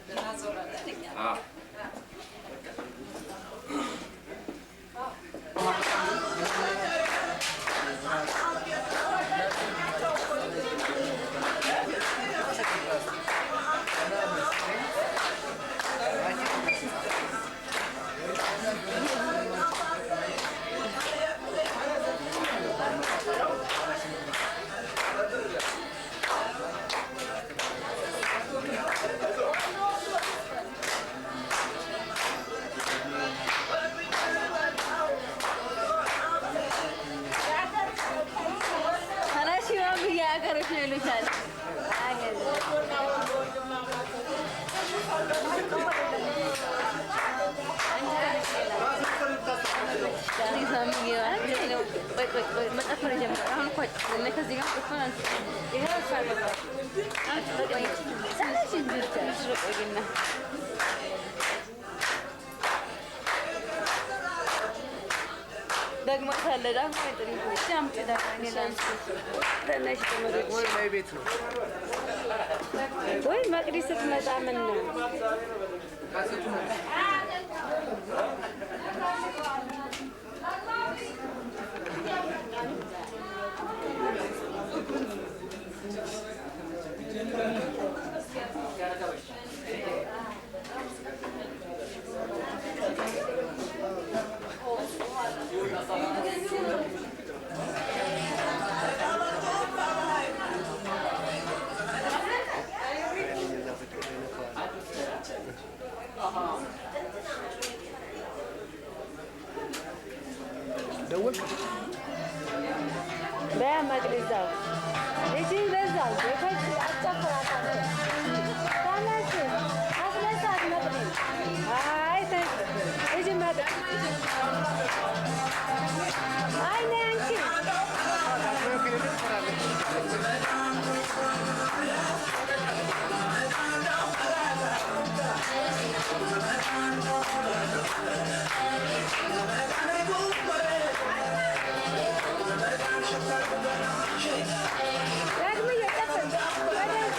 እናዞራለን እኛ። እና ከዚህ ጋር እኮ አንተ ይሄው ሳይመጣ ቆይ ትንሽ እንጂ ትንሽ ቆይና ደግሞ ታለ ደግሞ ትንሽ ወይ ቤት ነው ወይ መቅዲ ስትመጣ ምን ነው ደወልክ? በያ መቅዲ እዛው እጂ በዛው ቤቶች አጨፍራታለሁ። ተነስ አስነሳት መቅዲ። አይ ተይ እጂ መቅዲ። አይ ነይ አንቺ። ዳግምዬ ጨፍር ወደዛ።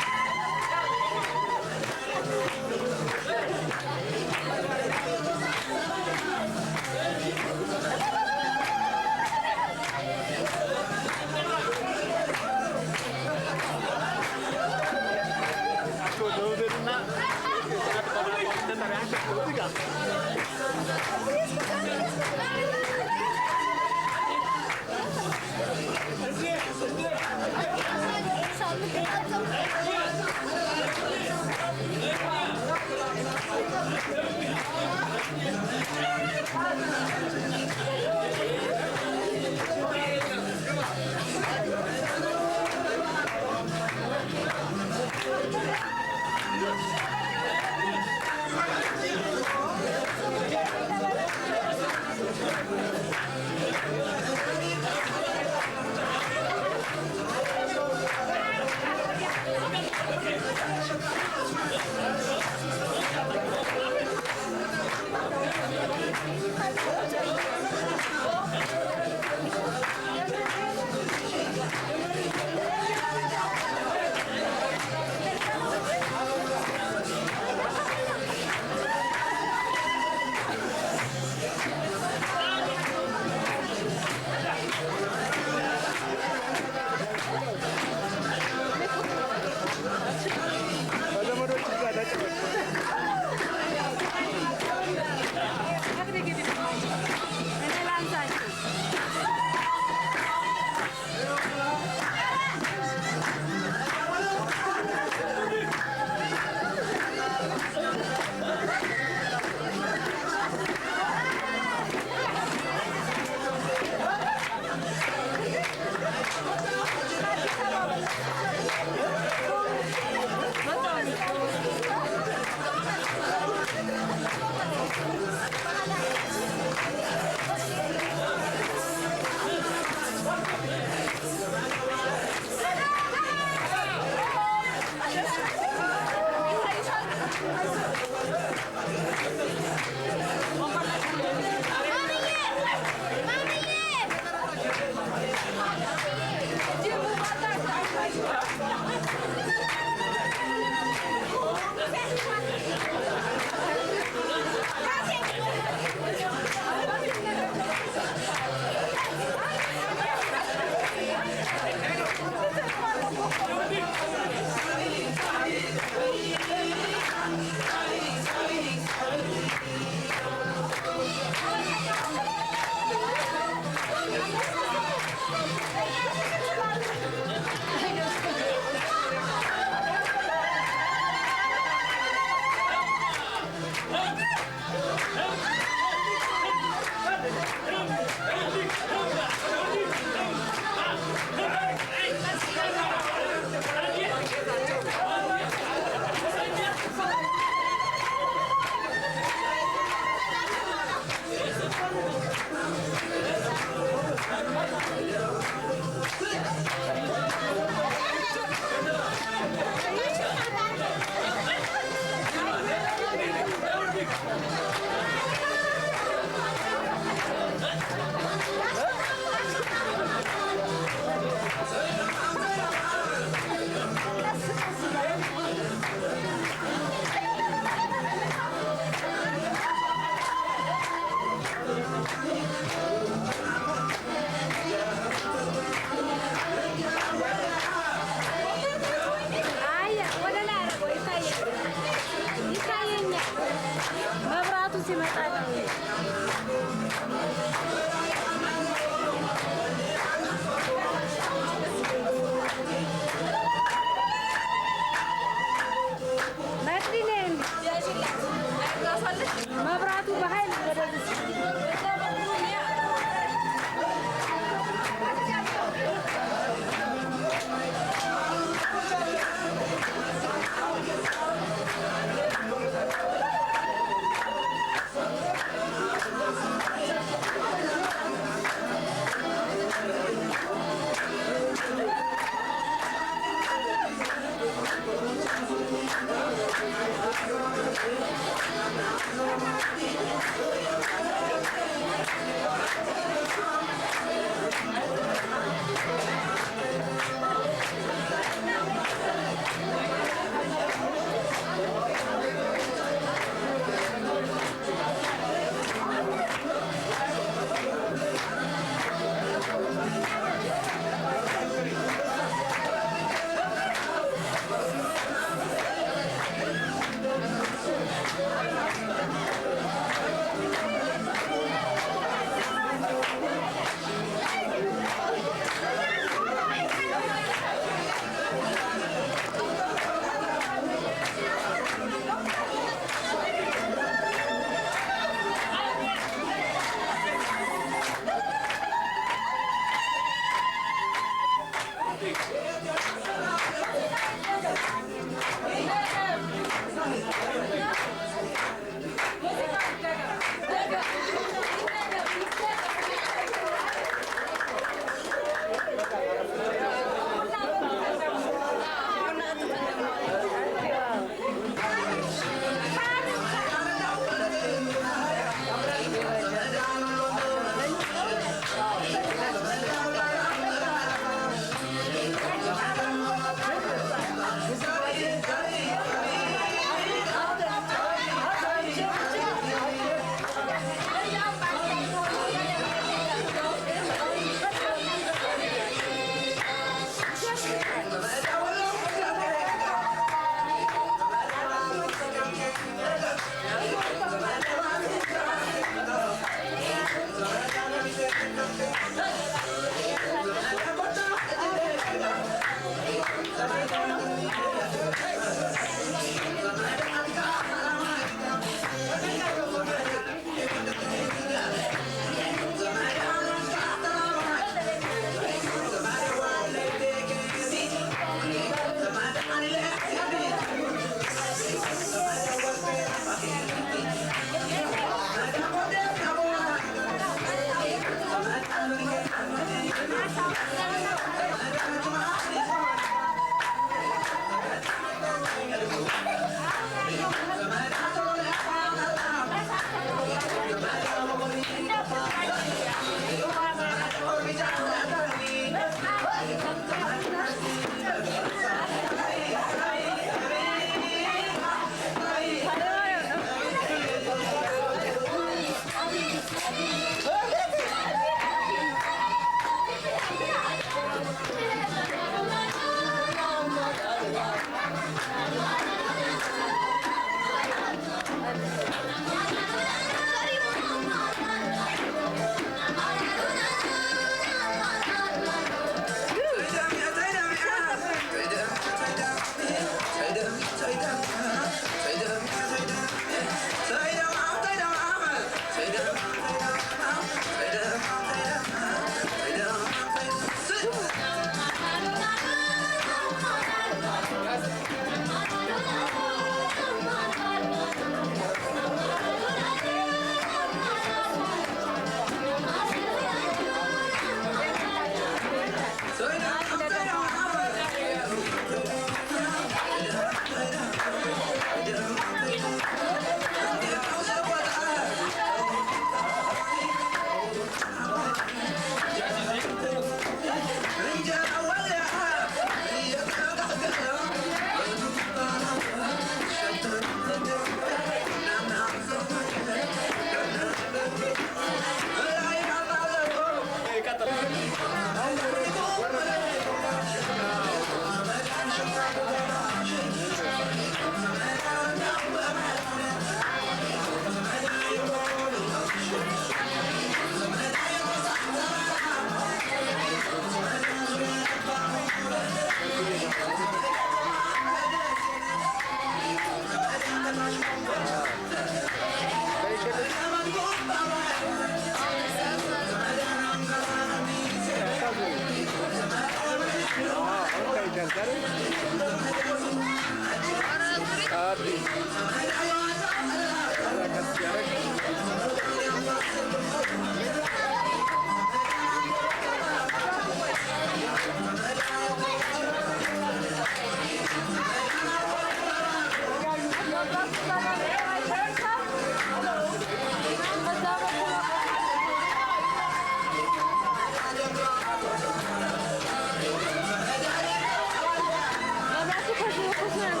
መብራቱ ከዚህ በኩል ነው።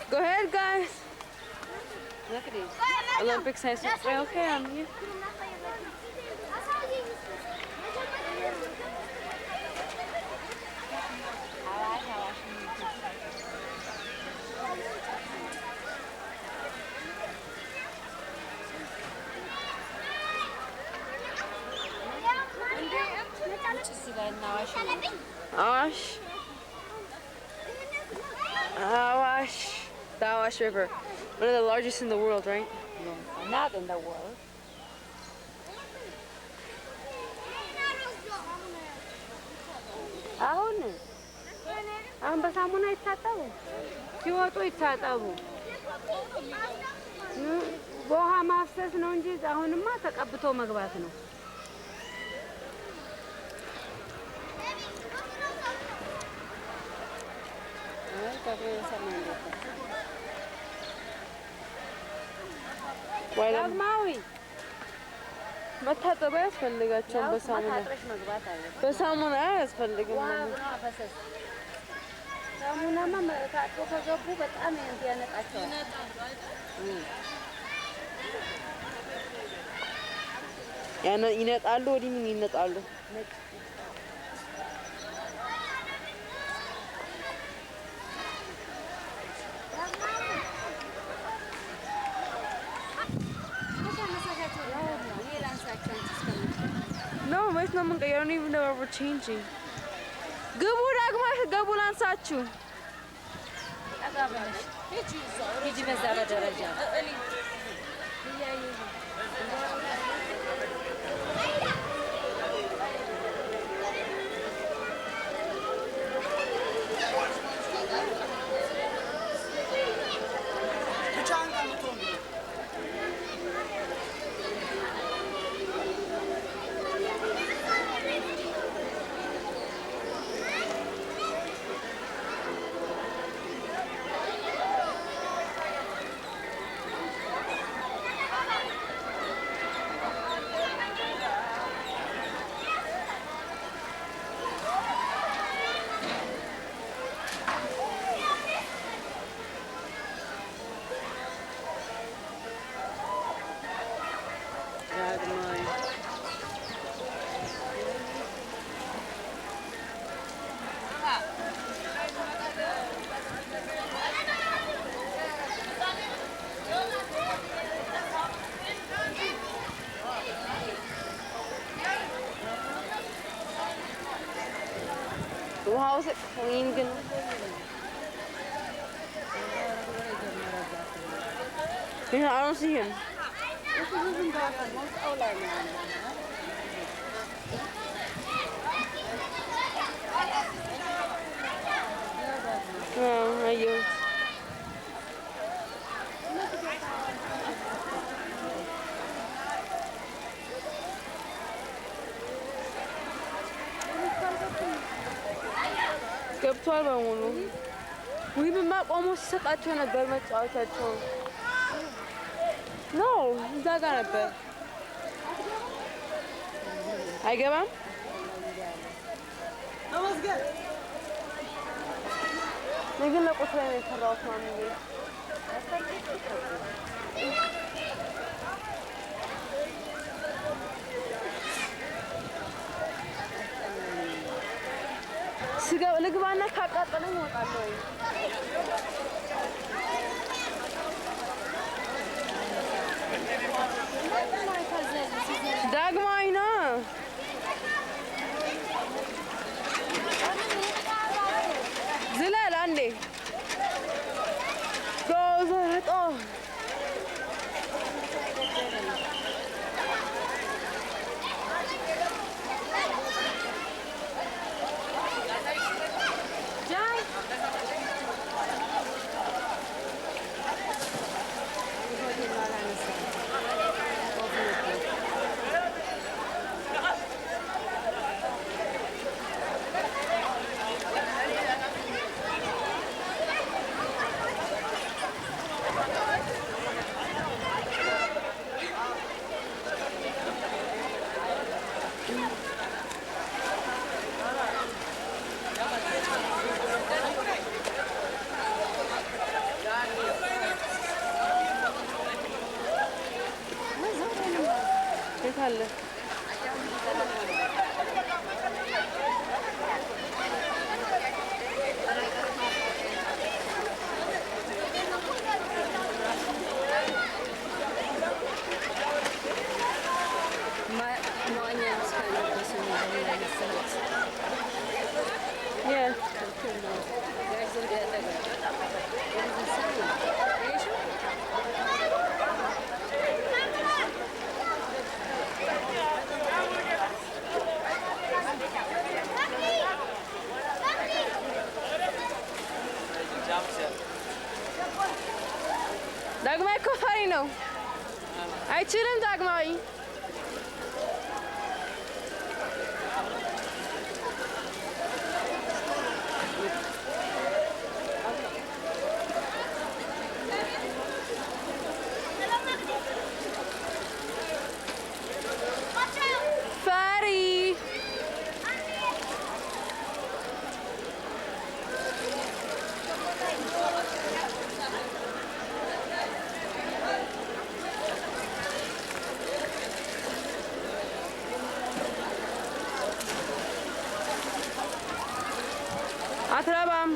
Go ahead, guys. Olympic size. Okay, I'm here. Awash. Awash. The Awash River. One of the largest in the world, right? No, not in the world. አሁን አሁን በሳሙና ይታጠቡ፣ ሲወጡ ይታጠቡ። በውሃ ማፍሰስ ነው እንጂ አሁንማ ተቀብቶ መግባት ነው። ዳግማዊ መታጠብ አያስፈልጋቸውም። በሳሙና በሳሙና አያስፈልግም። ሳሙናማ ታጥቦ ከገቡ በጣም ያነጣቸዋል። ይነጣሉ። ወዲህ ምን ይነጣሉ? No, መች ነው የምንቀይረው? I don't even know what we're changing. ግቡ ዳግማሽ ግቡ ላንሳችሁ። ሂጂ በዛ በደረጃ። How is it clean? Yeah, I don't see him. Oh, I you. ገብቷል በሙሉ። ወይምማ ቆሞ ሲሰጣቸው ነበር መጫወቻቸው። No, እዛ ጋር ነበር። አይገባም። እኔ ግን ለቁርስ ላይ ነው የሰራሁት ማሚዬ። ስገባ ልግባና ካቃጠለኝ እወጣለሁ። ዳግማዊ ነው። ዝለል አንዴ ጎዘጦ። የለበሱ ነው ያነሳሁት። ትክክል ነው። ጋሽ ዘውዴ አጠገብ አየሽው? ዳግማዊ እኮ ፈሪ ነው። አይችልም ዳግማዊ። ፈሪ። አትረባም።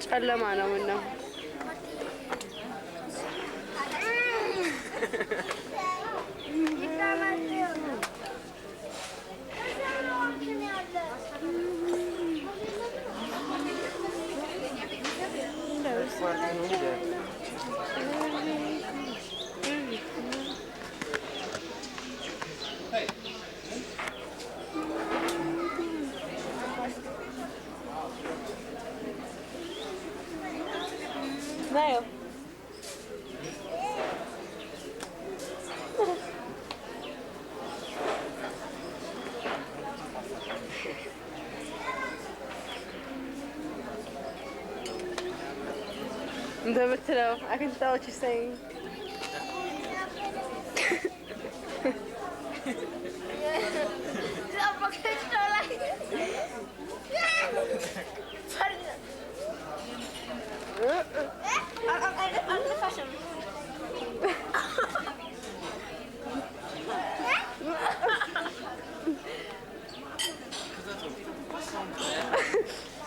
ጨለማ ነው። ምነው ናየው? እንደምትለው I can tell what you're saying.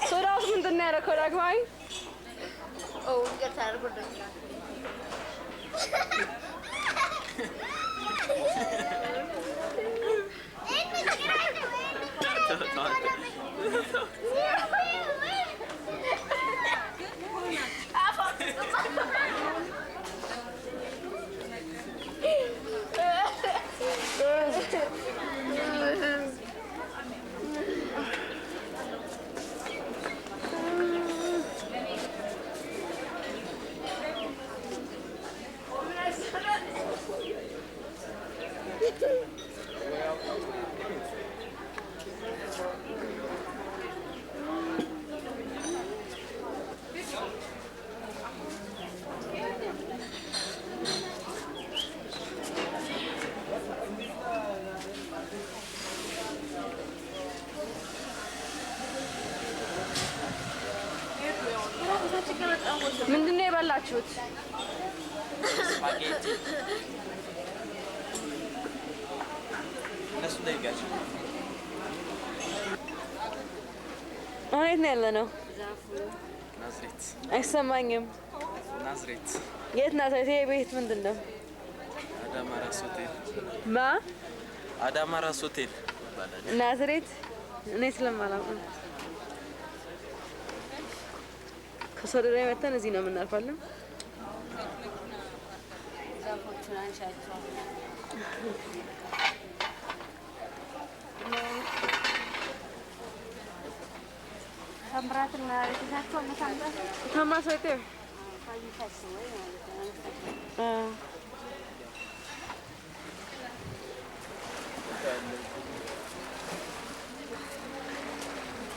ሶዳ ውስጥ ምንድን ነው ያደረከው ዳግማዊ? ይቅርታ አድርጉልኝ። ምንድን ነው የበላችሁት? ስፓጌቲ። እነሱን ጠይቂያቸው። አሁን የት ነው ያለነው? ናዝሬት። አይሰማኝም። ናዝሬት። የት ናዝሬት? ይሄ ቤት ምንድን ነው? አዳማ ራስ ሆቴል። ማ? አዳማ ራስ ሆቴል ይባላል። ናዝሬት እኔ ስለማላውቅ ነው። ከሶደሬ መተን እዚህ ነው የምናርፋለን። ዛፎቹን አንሻቸው። ታምራትና ቤተሻቸው ታምራት ታምራት right there. ወይ ማለት ነው።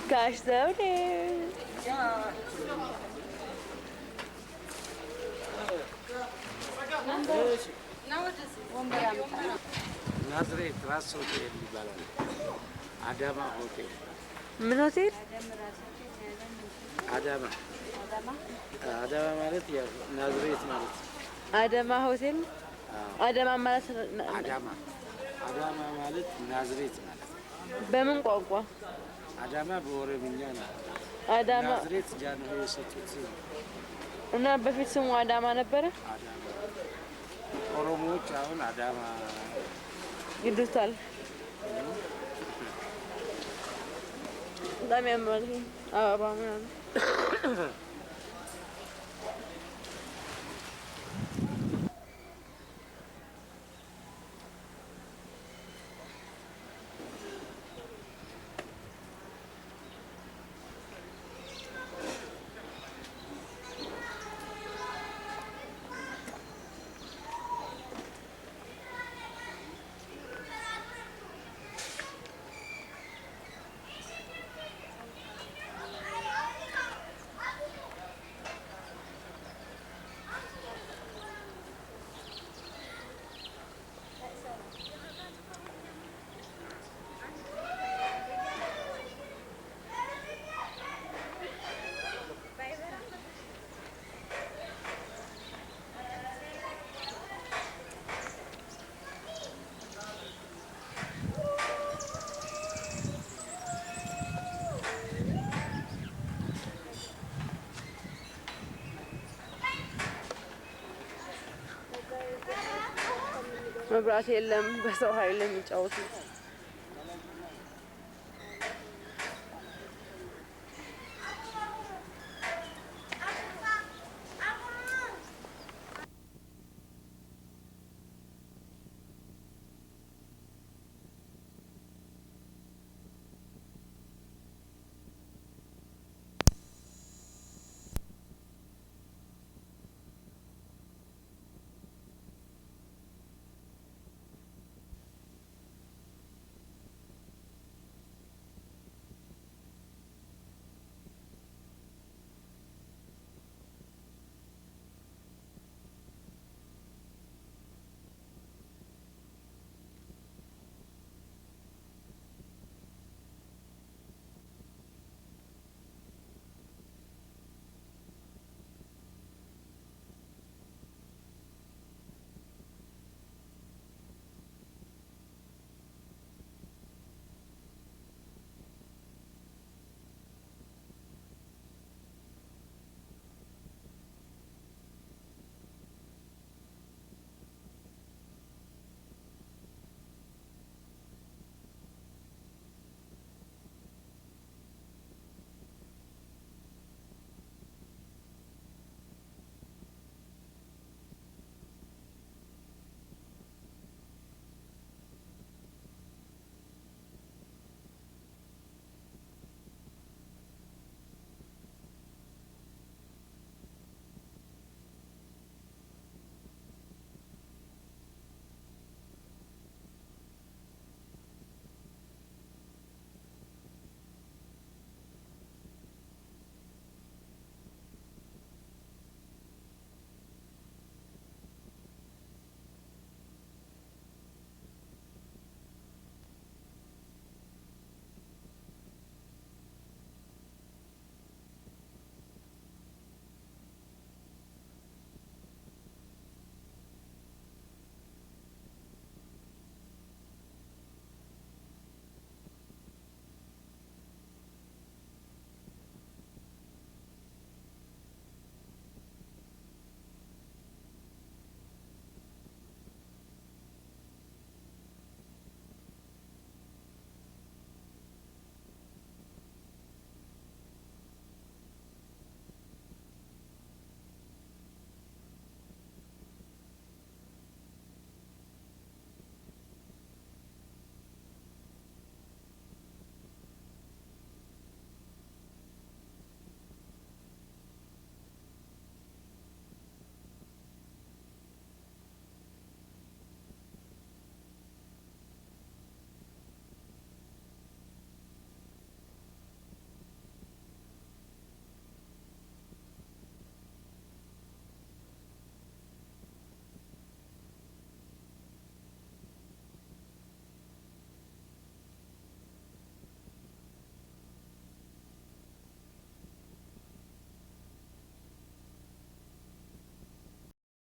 ጋሽ ዘውዴ ናዝሬት ራስ ሆቴል ይባላል። አዳማ ሆቴል። ምን ሆቴል? አዳማ፣ አዳማ ማለት ያው ናዝሬት ማለት ነው። አዳማ ሆቴል። አዳማ ማለት አዳማ፣ አዳማ ማለት ናዝሬት ማለት ነው። በምን ቋንቋ? አዳማ በኦሮምኛ ነው። አዳማ ናዝሬት ጃንሆይ የሰጡት እና በፊት ስሙ አዳማ ነበረ። አዳማ ኦሮሞዎች አሁን አዳማ ይሉታል። በጣም ያምራል ይሄ አበባ ምናምን። መብራት የለም። በሰው ኃይል ነው የሚጫወቱት።